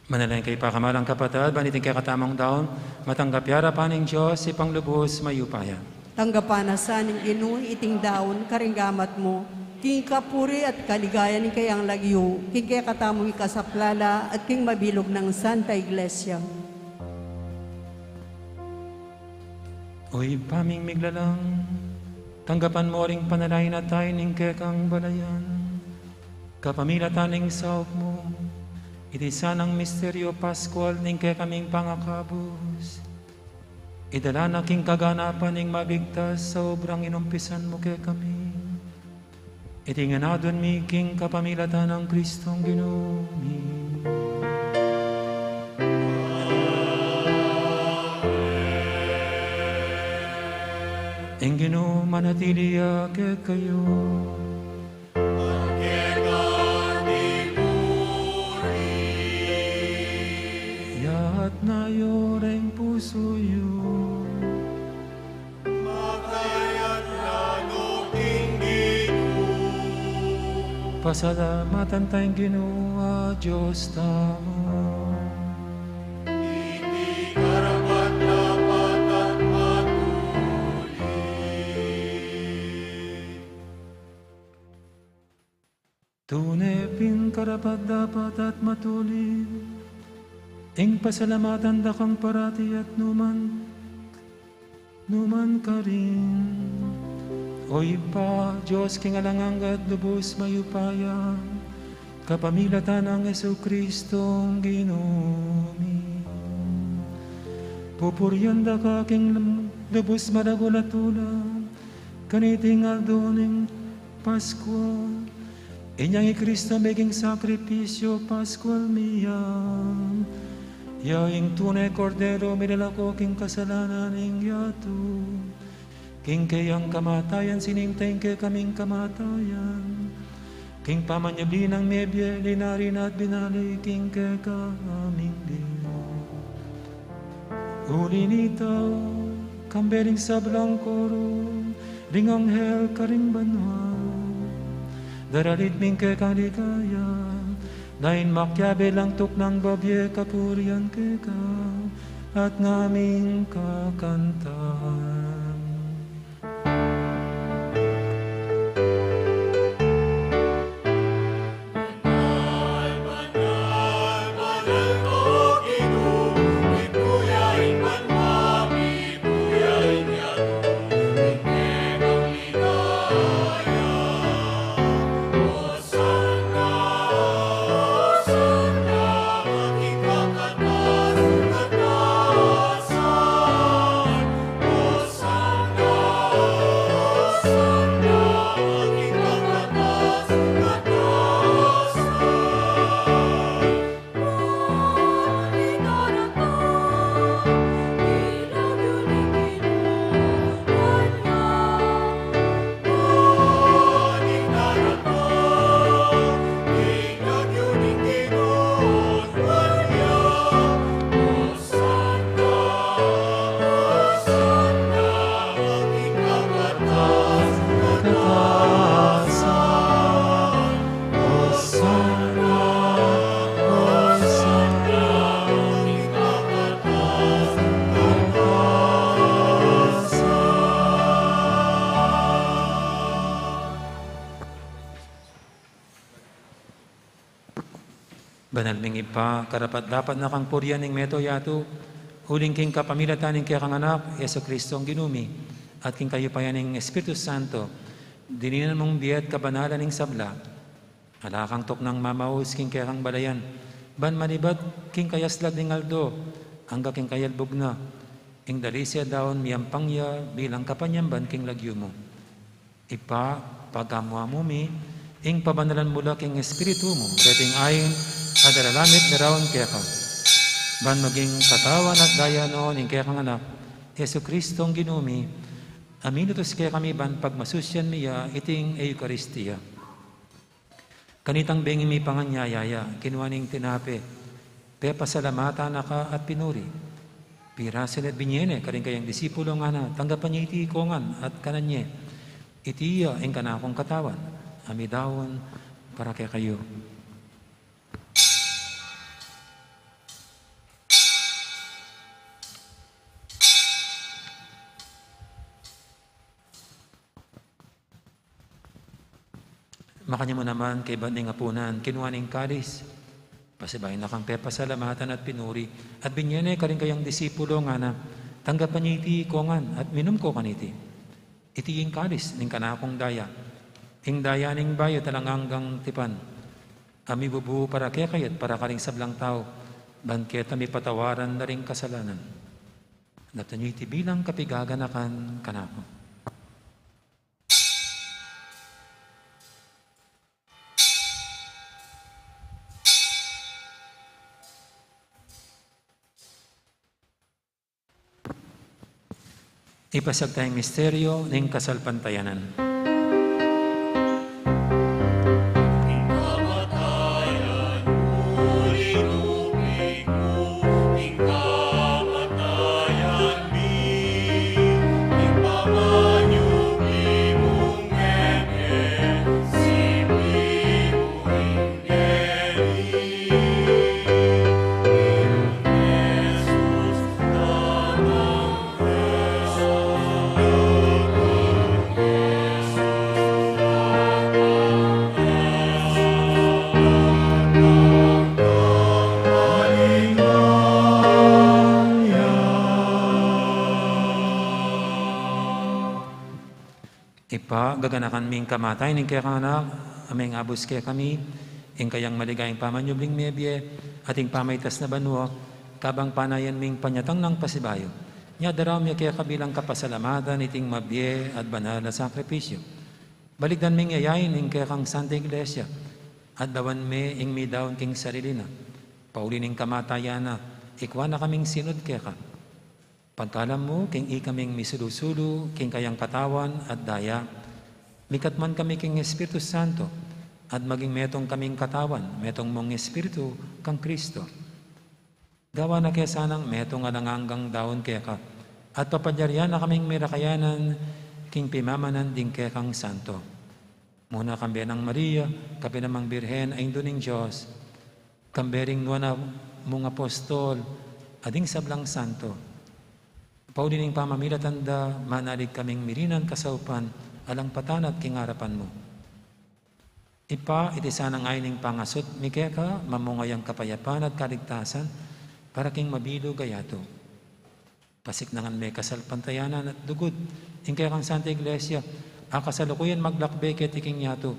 Manalangin kayu pa, kamalan kong kapatad, ban iting kekatamung daun matanggap ya arapan ning Dios, Ibpang lubus mayupaya. Tanggapan na sa ning Ginu iting daun karing gamat mu, king kapurian at kaligayan ning kayang lagyu, king kekatamung ikasaplala at king mabilug nang Santa Iglesia. O Ibpa ming miglalang, tanggapan mu ring panalangin at daun ning kekang balayan kapamilatan ning saup mu. Iti sanang misteryu paskual ning kekaming pangakabus, idala na king kaganapan ning mabigtas sa obrang inumpisan mu kekami. Iti ngan adwan mi king kapamilatan nang Kristong Ginu mi. Ing Ginu manatili ya kekayu. Iyatas yu ring pusu yu. Makayatad la no king Ginu. Pasalamatan taya ing Ginu a Dios tamu. Iti karapat-dapat at matulid. Tune pin karapat-dapat at matulid ing pasalamatan da kang parati at numan, numan karin. O Ibpa, Dios king alang angga at lubus mayupaya, kapamilatan nang Jesucristong Ginu mi. Pupurian da ka king lum-, lubus maragul a tula, kaniting aldo ning Paskua. Inyang i Kristo meging sakripisyu paskual mi ya. Ya ing tune Kordero milalako king kasalanan ning yatu. King kayang kamatayan sinimta ing kekaming kamatayan. King pamanyubli nang mebie, linari na at binalik king kekaming bie. Uli nita, kambe ring sablang koro ring anghel karing banua, daralit mi ing kekang ligaya, dahil makiabe lang tuknang babie kapurian keka, at ngaming kakantan. Banal ming Ibpa, karapat-dapat na kang purian ing mabilug a yatu, uling king kapamilatan ning kekang Anak, Jesucristong Ginu mi, at king kayupayan ning Espiritu Santo, dininan mung bie at kabanalan ning sabla. Ala kang tuknang mamaus king kekang balayan, ban manibat king kayaslag ning aldo, angga king kayalbug na, ing dalise at daun miyampang ya bilang kapanyamban king lagyu mu. Ibpa, pagamu-amu mi ing pabanalan mu la king Espiritu mu, reting ain a daralamit mi raun keka, ban maging katawan at daya no ning kekang Anak, Jesucristong Ginu mi, a minutus kekami ban pagmasusyan mi ya iting Eukaristia. Kanitang bengi mipanganyaya ya, kinua ne ing tinape, pepasalamatan na ka at pinuri. Pirasu ne at binie ne karing kayang disipulo, ngana, tanggapan ye iti ikayu ngan at kanan ye. Iti ya ing kanakung katawan, a midaun para kekayu. Makanyan mu naman kaybat ning apunan, kinua ne ing kalis, pasibayu na kang pepasalamatan at pinuri, at binie ne karing kayang disipulo, ngana: Tanggapan ye iti iko ngan, at minum ko kaniti. Iti ing kalis ning kanakung daya, ing daya ning bayu at alang anggang tipan, a mibubu para kekayu at para karing sablang tau, ban keta mipatawaran la ring kasalanan. Daptan yu iti bilang kapigaganakan kanaku. Ipasiag taya ing misteryo ning kasalpantayanan. Ibpa, gaganakan mi ing kamatayan ning kekang Anak, a mengabus kekami, ing kayang maligayang pamanyubling mebie, at ing pamaitas na banua, kabang panayan ming panyatang nang pasibayu. Nya daraun mi keka bilang kapasalamatan iting mabie at banal a sakripisyu. Balikdan ming yayain ing kekang Santa Iglesia, at lawan me ing midaun king sarili na. Pauli ning kamatayan na, ikua na kaming sinunod keka. Pagkalam mu, king ikaming misulu-sulu king kayang katawan at daya, mikatman kami king Espiritu Santo, at maging metung kaming katawan, metung mung Espiritu, kang Kristo. Gawan na ke sanang metung alang anggang daun keka, at papalyarian na kaming mirakayanan king pimamanan ding kekang santo. Muna kambe nang Maria, kapilan mang Birhen a Indu ning Dios, kambe ring nuan mung apostol, at ding sablang santo. Pauli ning pamamilatan da, manalig kaming mirinan kasaupan, alang patanat king arapan mu. Ibpa, iti sanang ain ning pangasut mi keka, mamunga yang kapayapan at kaligtasan, para king mabilug a yatu. Pasiknangan me kasalpantayanan at lugud ing kekang Santa Iglesia, a kasalukuyan maglakbe keti king yatu,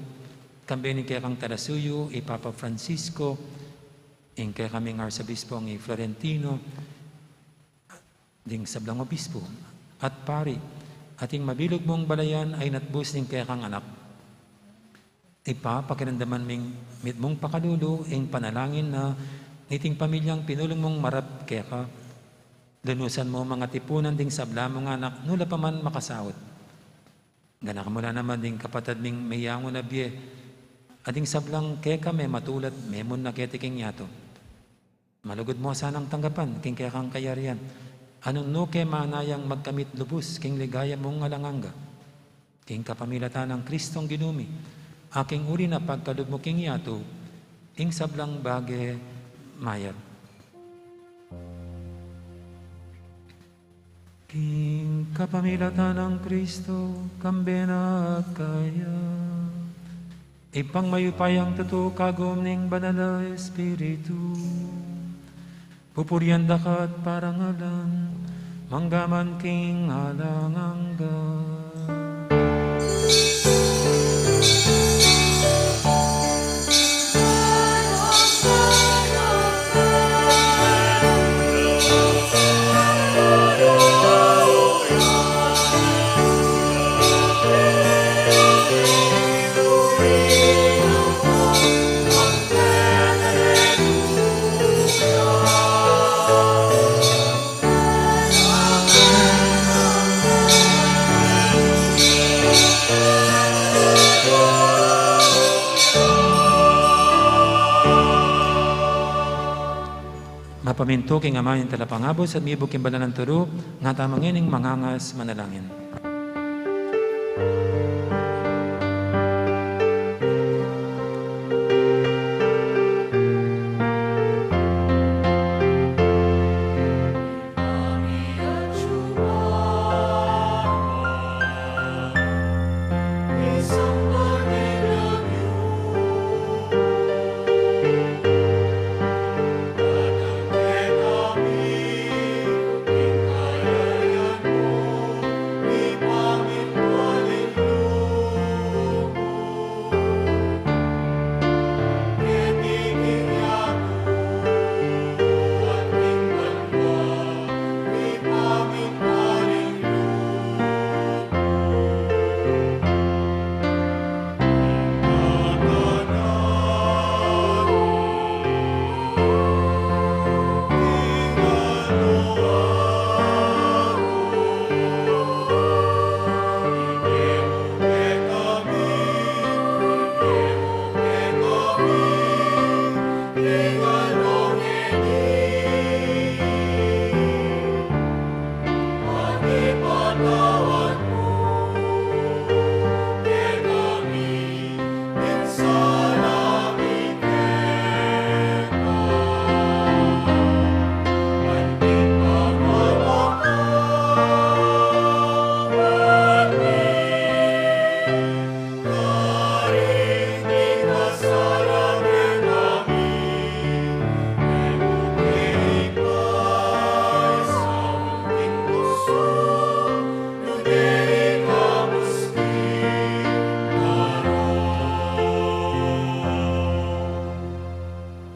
kambe ning kekang talasuyu, i Papa Francisco, ing kekaming Arsobispo, i Florentino, ding sablang obispo, at pari, at ing mabilug mung balayan a inatbus ning kekang Anak. Ibpa, pakiramdaman ming mitmung pakalulu ing panalangin na niting pamilyang pinulung mung marap keka. Lunusan mu mang atipunan ding sabla mung anak, nu la pa man makasaut. Ganakan mu la naman ding kapatad ming meyangu na bie, at ding sablang keka mematulat, memun na keti king yatu. Malugud mu sanang tanggapan king kekang kayarian, a nung nu ke manayang magkamit lubus king ligaya mung alang angga. King kapamilatan nang Kristong Ginu mi, a king uli na pagkalub mu king yatu, ing sablang bage mayap. King kapamilatan nang Kristo, kambe na at kaya, Ibpang mayupayang tutu, kagum ning Banal a Espiritu, pupurian da ka at parangalan, mangga man king alang angga. Mapamintu king Ama ning Talapangabus at mibug king banal nang turu, ngatamu ngening mangangas manalangin.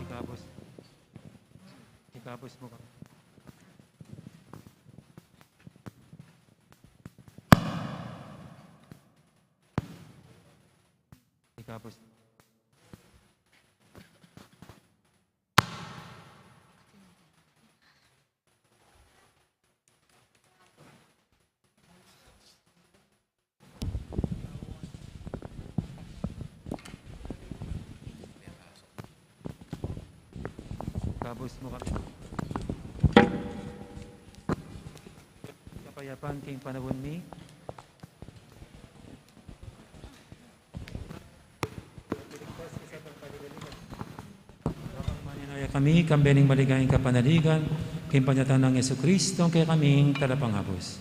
Ikabus. Ikabus mu kami. Ikabus. Kabus mu kami. Kapayapan king panaun mi. Manenaya kami, kambe ning maligayang kapanaligan, king panyatang nang Jesucristo, kekaming talapangabus.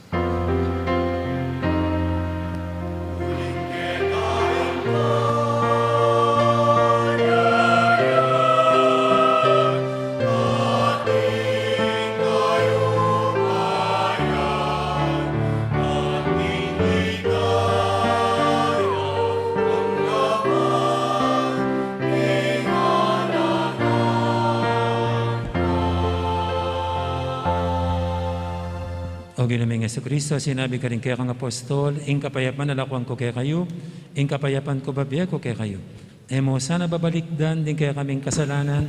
O Ginu ming Jesucristo, sinabi karing kekang apostol, ing kapayapan lakuan ku kekayu, ing kapayapan ku bibie ku kekayu. E mu sana babalikdan ding kekaming kasalanan,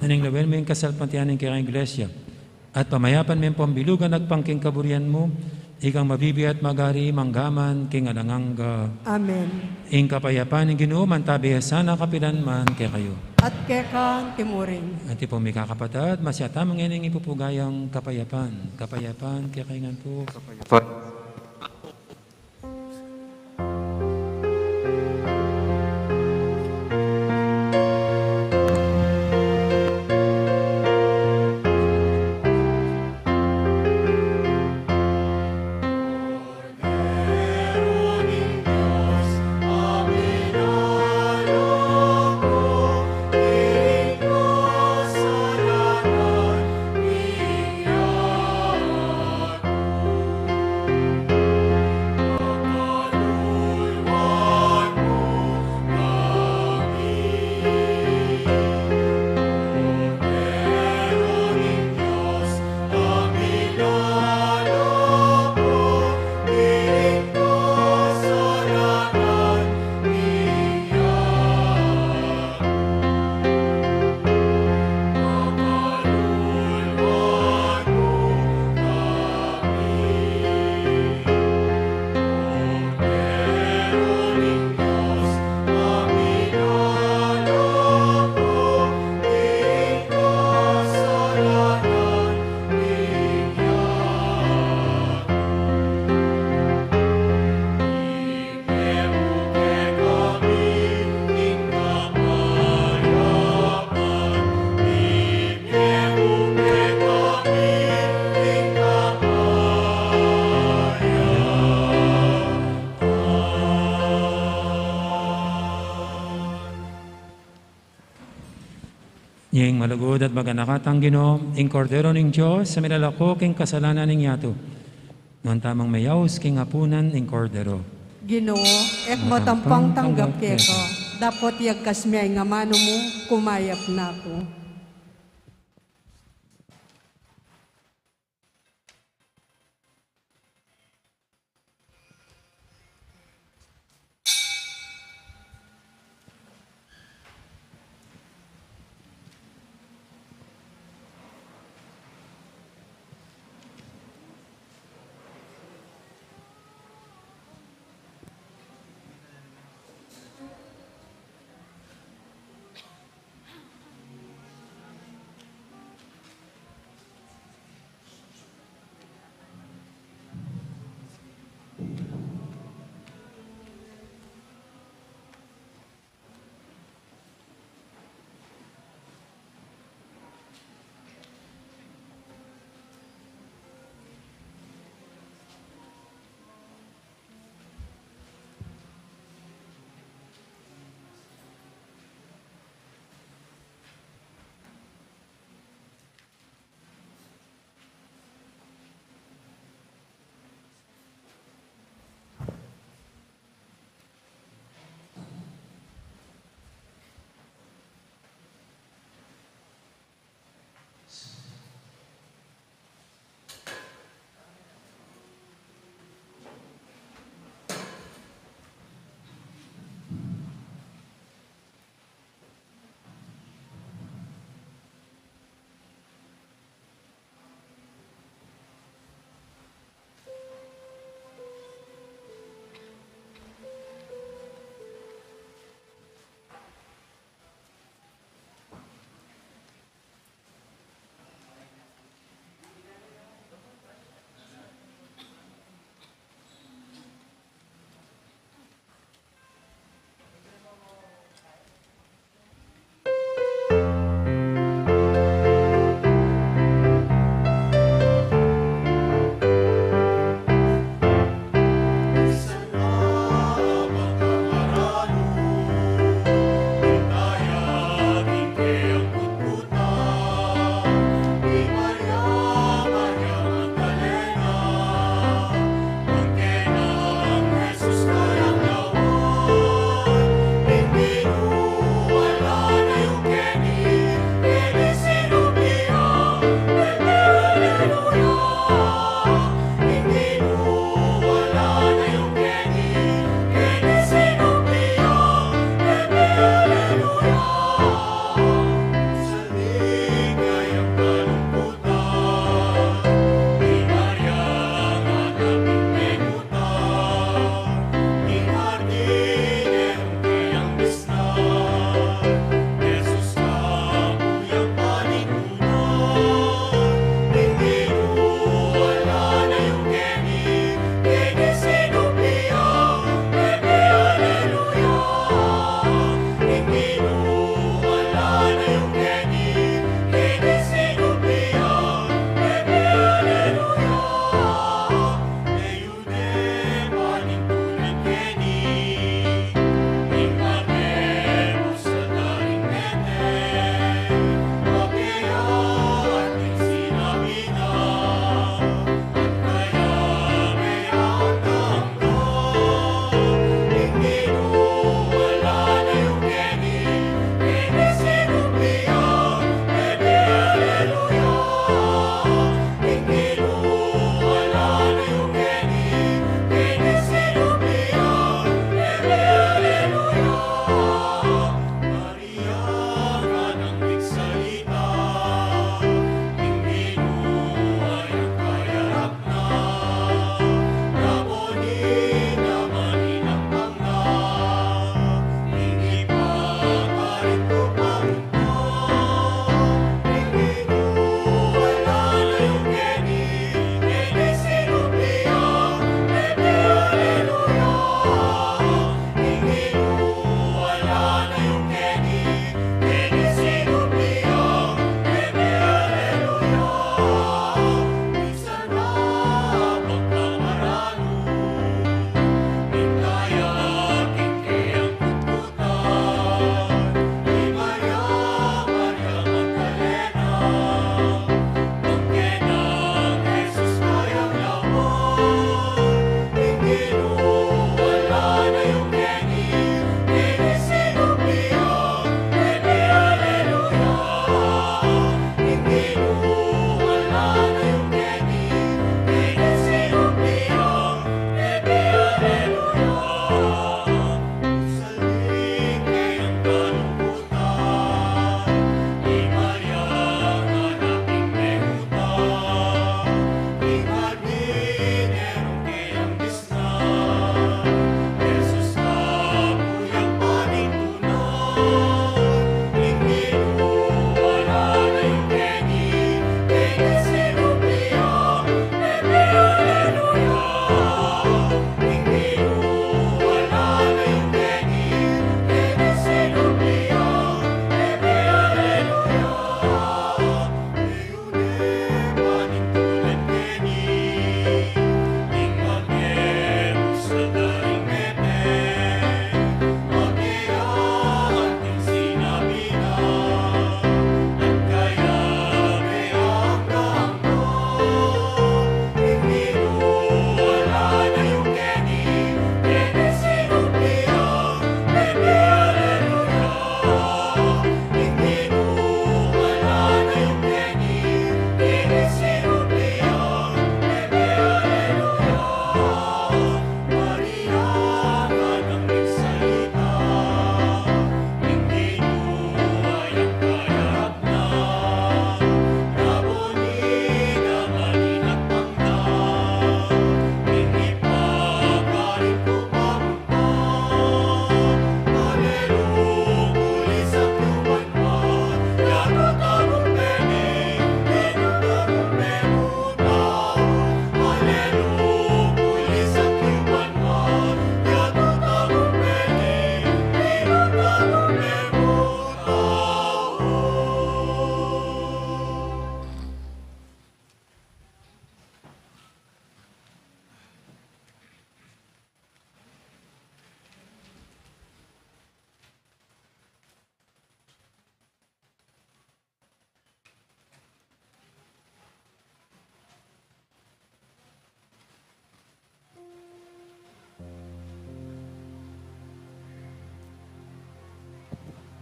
nune lawen mu ing kasalpantayanan ning kekang Iglesia. At pamayapan me ampong bilugan agpang king kaburian mu, ikang mabibie at magari mangga man king alang angga. Amen. Ing kapayapan ning Ginu mantabi ya sana kapilan man kekayu. At keka mu rin. At ipong mikakapatad, masyata mu ngening ipupuga yang kapayapan. Kapayapan kekayu ngan pu. Kapayapan. Ing malugud at maganakatang Ginu, ing Kordero ning Dios, a milalako king kasalanan ning yatu. Nuan tamung meyaus king apunan ning Kordero. Ginu, e ku matampang tanggap keka, dapot yagkas me ing amanu mu, kumayap na ku.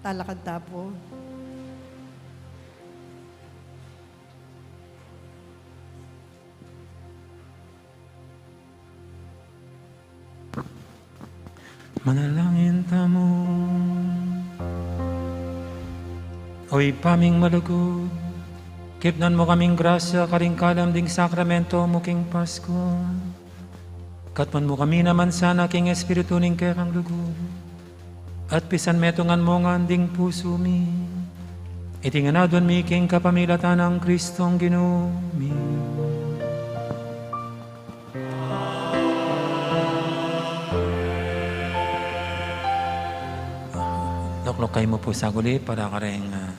Talakad ta pu. Manalangin tamu. O Ibpa ming malugud, kipnan mu kaming grasya karing kalam ding sakramento mu king Paskua. Katmuan mu kami naman sana king Espiritu ning kekang lugud, at pisanmetungan mu ngan ding pusu mi. Iti ngan aduan mi king kapamilatan nang Kristong Ginu mi. Lukluk kayu mu pu saguli para kareng, ah,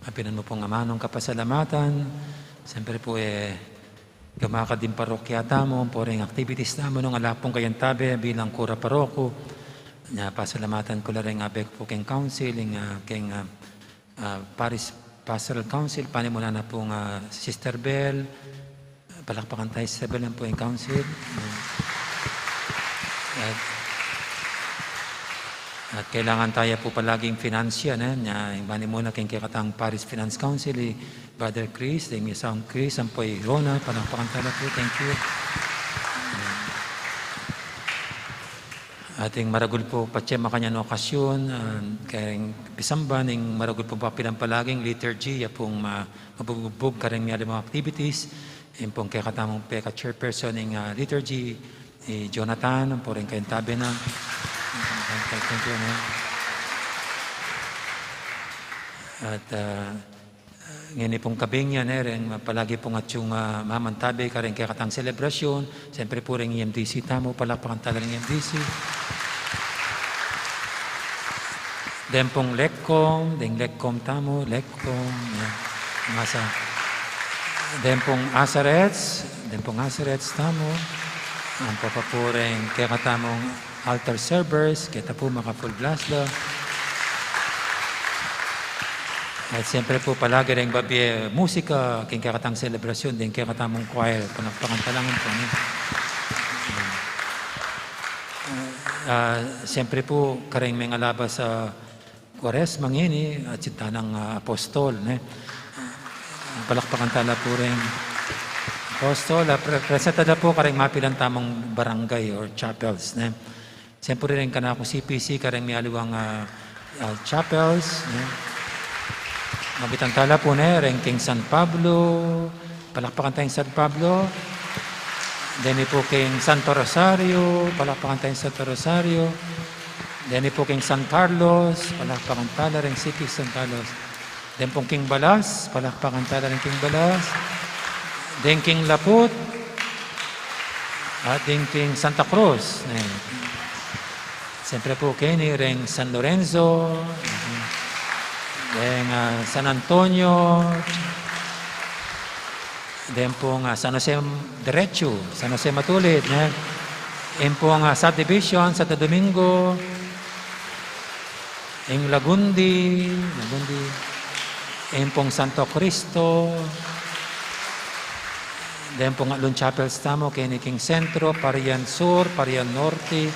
apinan mu pung amanung kapasalamatan. Siyempre pu, eh, gumakad ding parokya tamu, ampo reng activities tamu nung ala pung kayantabe bilang kura paroko. Nya, pasalamatan ku la reng abe ku pu keng council, ing, ah, keng, ah, ah, Parish Pastoral Council, panimunan na pung, ah, Sister Bel. Palakpakan tayu, Sister Bel, ampo ing council. At, at kailangan tayu pu palaging finansya, ne? Nya, ing manimuna keng kekatang Parish Finance Council, i Brother Chris, deng isang Chris, ampo i Rona, palakpakan ta la pu, thank you. Ating maragul pu patse makanyan okasyon, ah, kareng pisamban, ing maragul pu papilan palaging liturgy, ya pung ma-, mabubugbog kareng mialiwang activities, ing pung kekatamung peka chairperson ing, ah, liturgy, i Jonathan, ampo reng kayantabe na. Thank you, thank you, ne? At, ah, ngeni pung kabing ya, ne, reng palagi pung atiu, ah, mamantabe kareng kekatang selebrasyon. Siyempre pu reng E M D C tamu, palakpakan ta la reng E M D C. Deng pung LECCOM, deng LECCOM tamu, LECCOM, ya. Masa. Deng pung Azarets, deng pung Azarets tamu. Ampo pa pu reng kekatamung altar servers, keta pu maka-full blast la. At siyempre pu palagi reng babie musika, king kekatang selebrasyon, deng kekatamung choir, palakpakan ta la ngan pu, ne? Ah, siyempre pu, kareng mengalaba sa Kuaresma ngeni, atiu tanang, ah, apostol, ne? Palakpakan ta la pu reng apostol, ah, pre-, presenta da pu kareng mapilan tamung barangay or chapels, ne? Siyempre reng kanaku C P C, kareng mialiwang, ah, ah, chapels, ne? Mabitan ta la pu, ne, reng king San Pablo, palakpakan ta ing San Pablo. Deni pu king Santo Rosario, palakpakan ta ing Santo Rosario. Deni pu king San Carlos, palakpakan ta la reng C P San Carlos. Deng pung king Balas, palakpakan ta la reng king Balas. Deng king Laput, at deng king Santa Cruz, ne. Siyempre pu keni reng San Lorenzo, deng, ah, San Antonio, deng pung, ah, San Jose Derecho, San Jose Matulid, ne? Ing pung, ah, subdivision, Santo Domingo, ing Lagundi, Lagundi, ing pung Santo Cristo, deng pung atlung chapels tamu, keni king Sentro, Parian Sur, Parian Norte,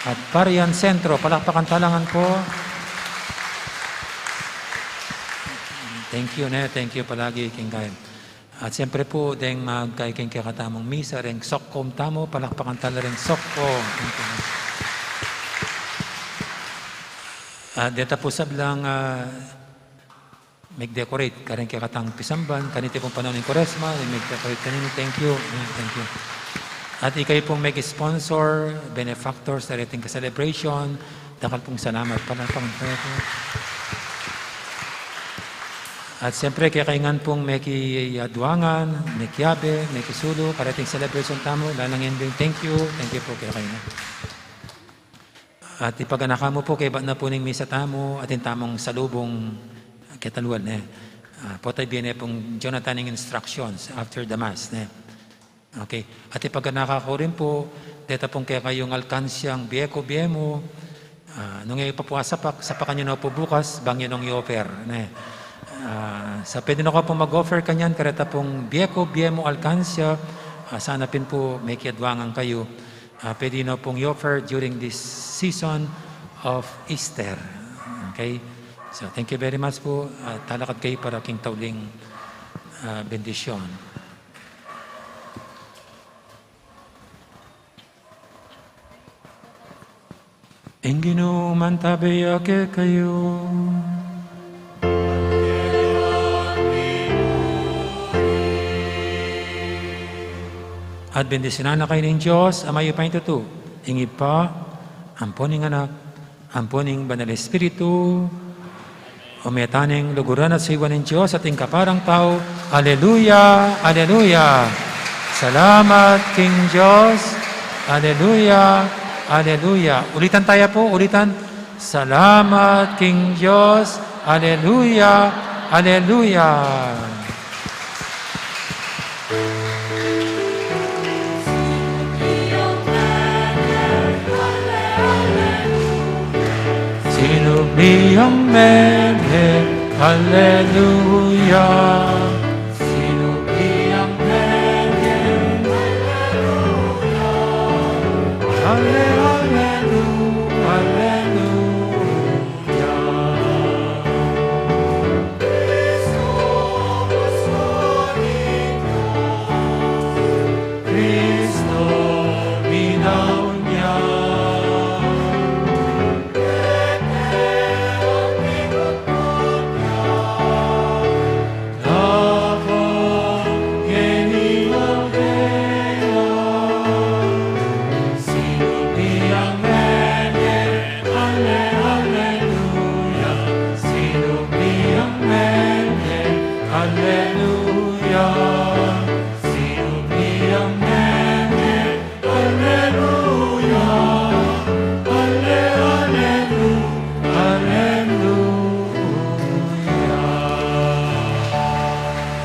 at Parian Sentro. Palakpakan ta la ngan pu. Thank you, ne? Thank you palagi king kayu. At siyempre pu, deng magkayu king kekatamung misa, reng SOCCOM tamu, palakpakan ta la reng SOCCOM. At deta pu sablang, ah, meg-decorate kareng kekatang pisamban, kaniti pung panaun ning Kuaresma, ing meg-decorate kanini, thank you, thank you. At ikayu pung meg-sponsor, benefactors, da reting ka-celebration, dakal pung salamat, palakpakan ta la pu. At siyempre, kekayu ngan pung mekiaduangan, mekiabe, mekisulu, kareting celebration tamu, lalangen ding thank you, thank you pu kekayu ngan. At ipaganaka mu pu, kaybat na pu ning misa tamu, atin tamung salubung ketaluan, ne. Ah, potang bie ne pung Jonathan ing instructions after the Mass, ne. Okay. At ipaganaka ku rin pu, deta pung kekayung alkansyang bie ku, bie mu, ah, nung e pa pu asapak, sapakan yu na pu bukas, bang yu nung i-offer, ne. Ah, sa pwede na kayu pung mag-offer kanyan, kareta pung bie ku, bie mu alkansya, ah, sana pin pu mekiaduangan kayu, ah, pwede na pung i-offer during this season of Easter. Okay? So, thank you very much po. Ah, talakad kayu para king tauling, ah, bendisyon. Ing Ginu mantabe ya kekayu. At bendisyunan na kayu ning Dios, Ama yu patutu, ing Ibpa, ampo ning Anak, ampo ning Banal Espiritu. O meta ning luguran at suyuan ning Dios at ing kaparang tau. Aleluya, aleluya. Salamat king Dios. Aleluya, aleluya. Ulitan taya po, ulitan. Salamat king Dios. Aleluya, aleluya. Sinu biang meme, aleluya. Sinu biang meme, aleluya. Ale, alelu, aleluya. Kristo, binaun ya.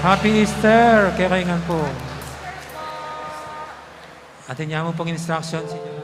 Happy Easter kekayu ngan po. Atin ya mu pong instruction, Senyor.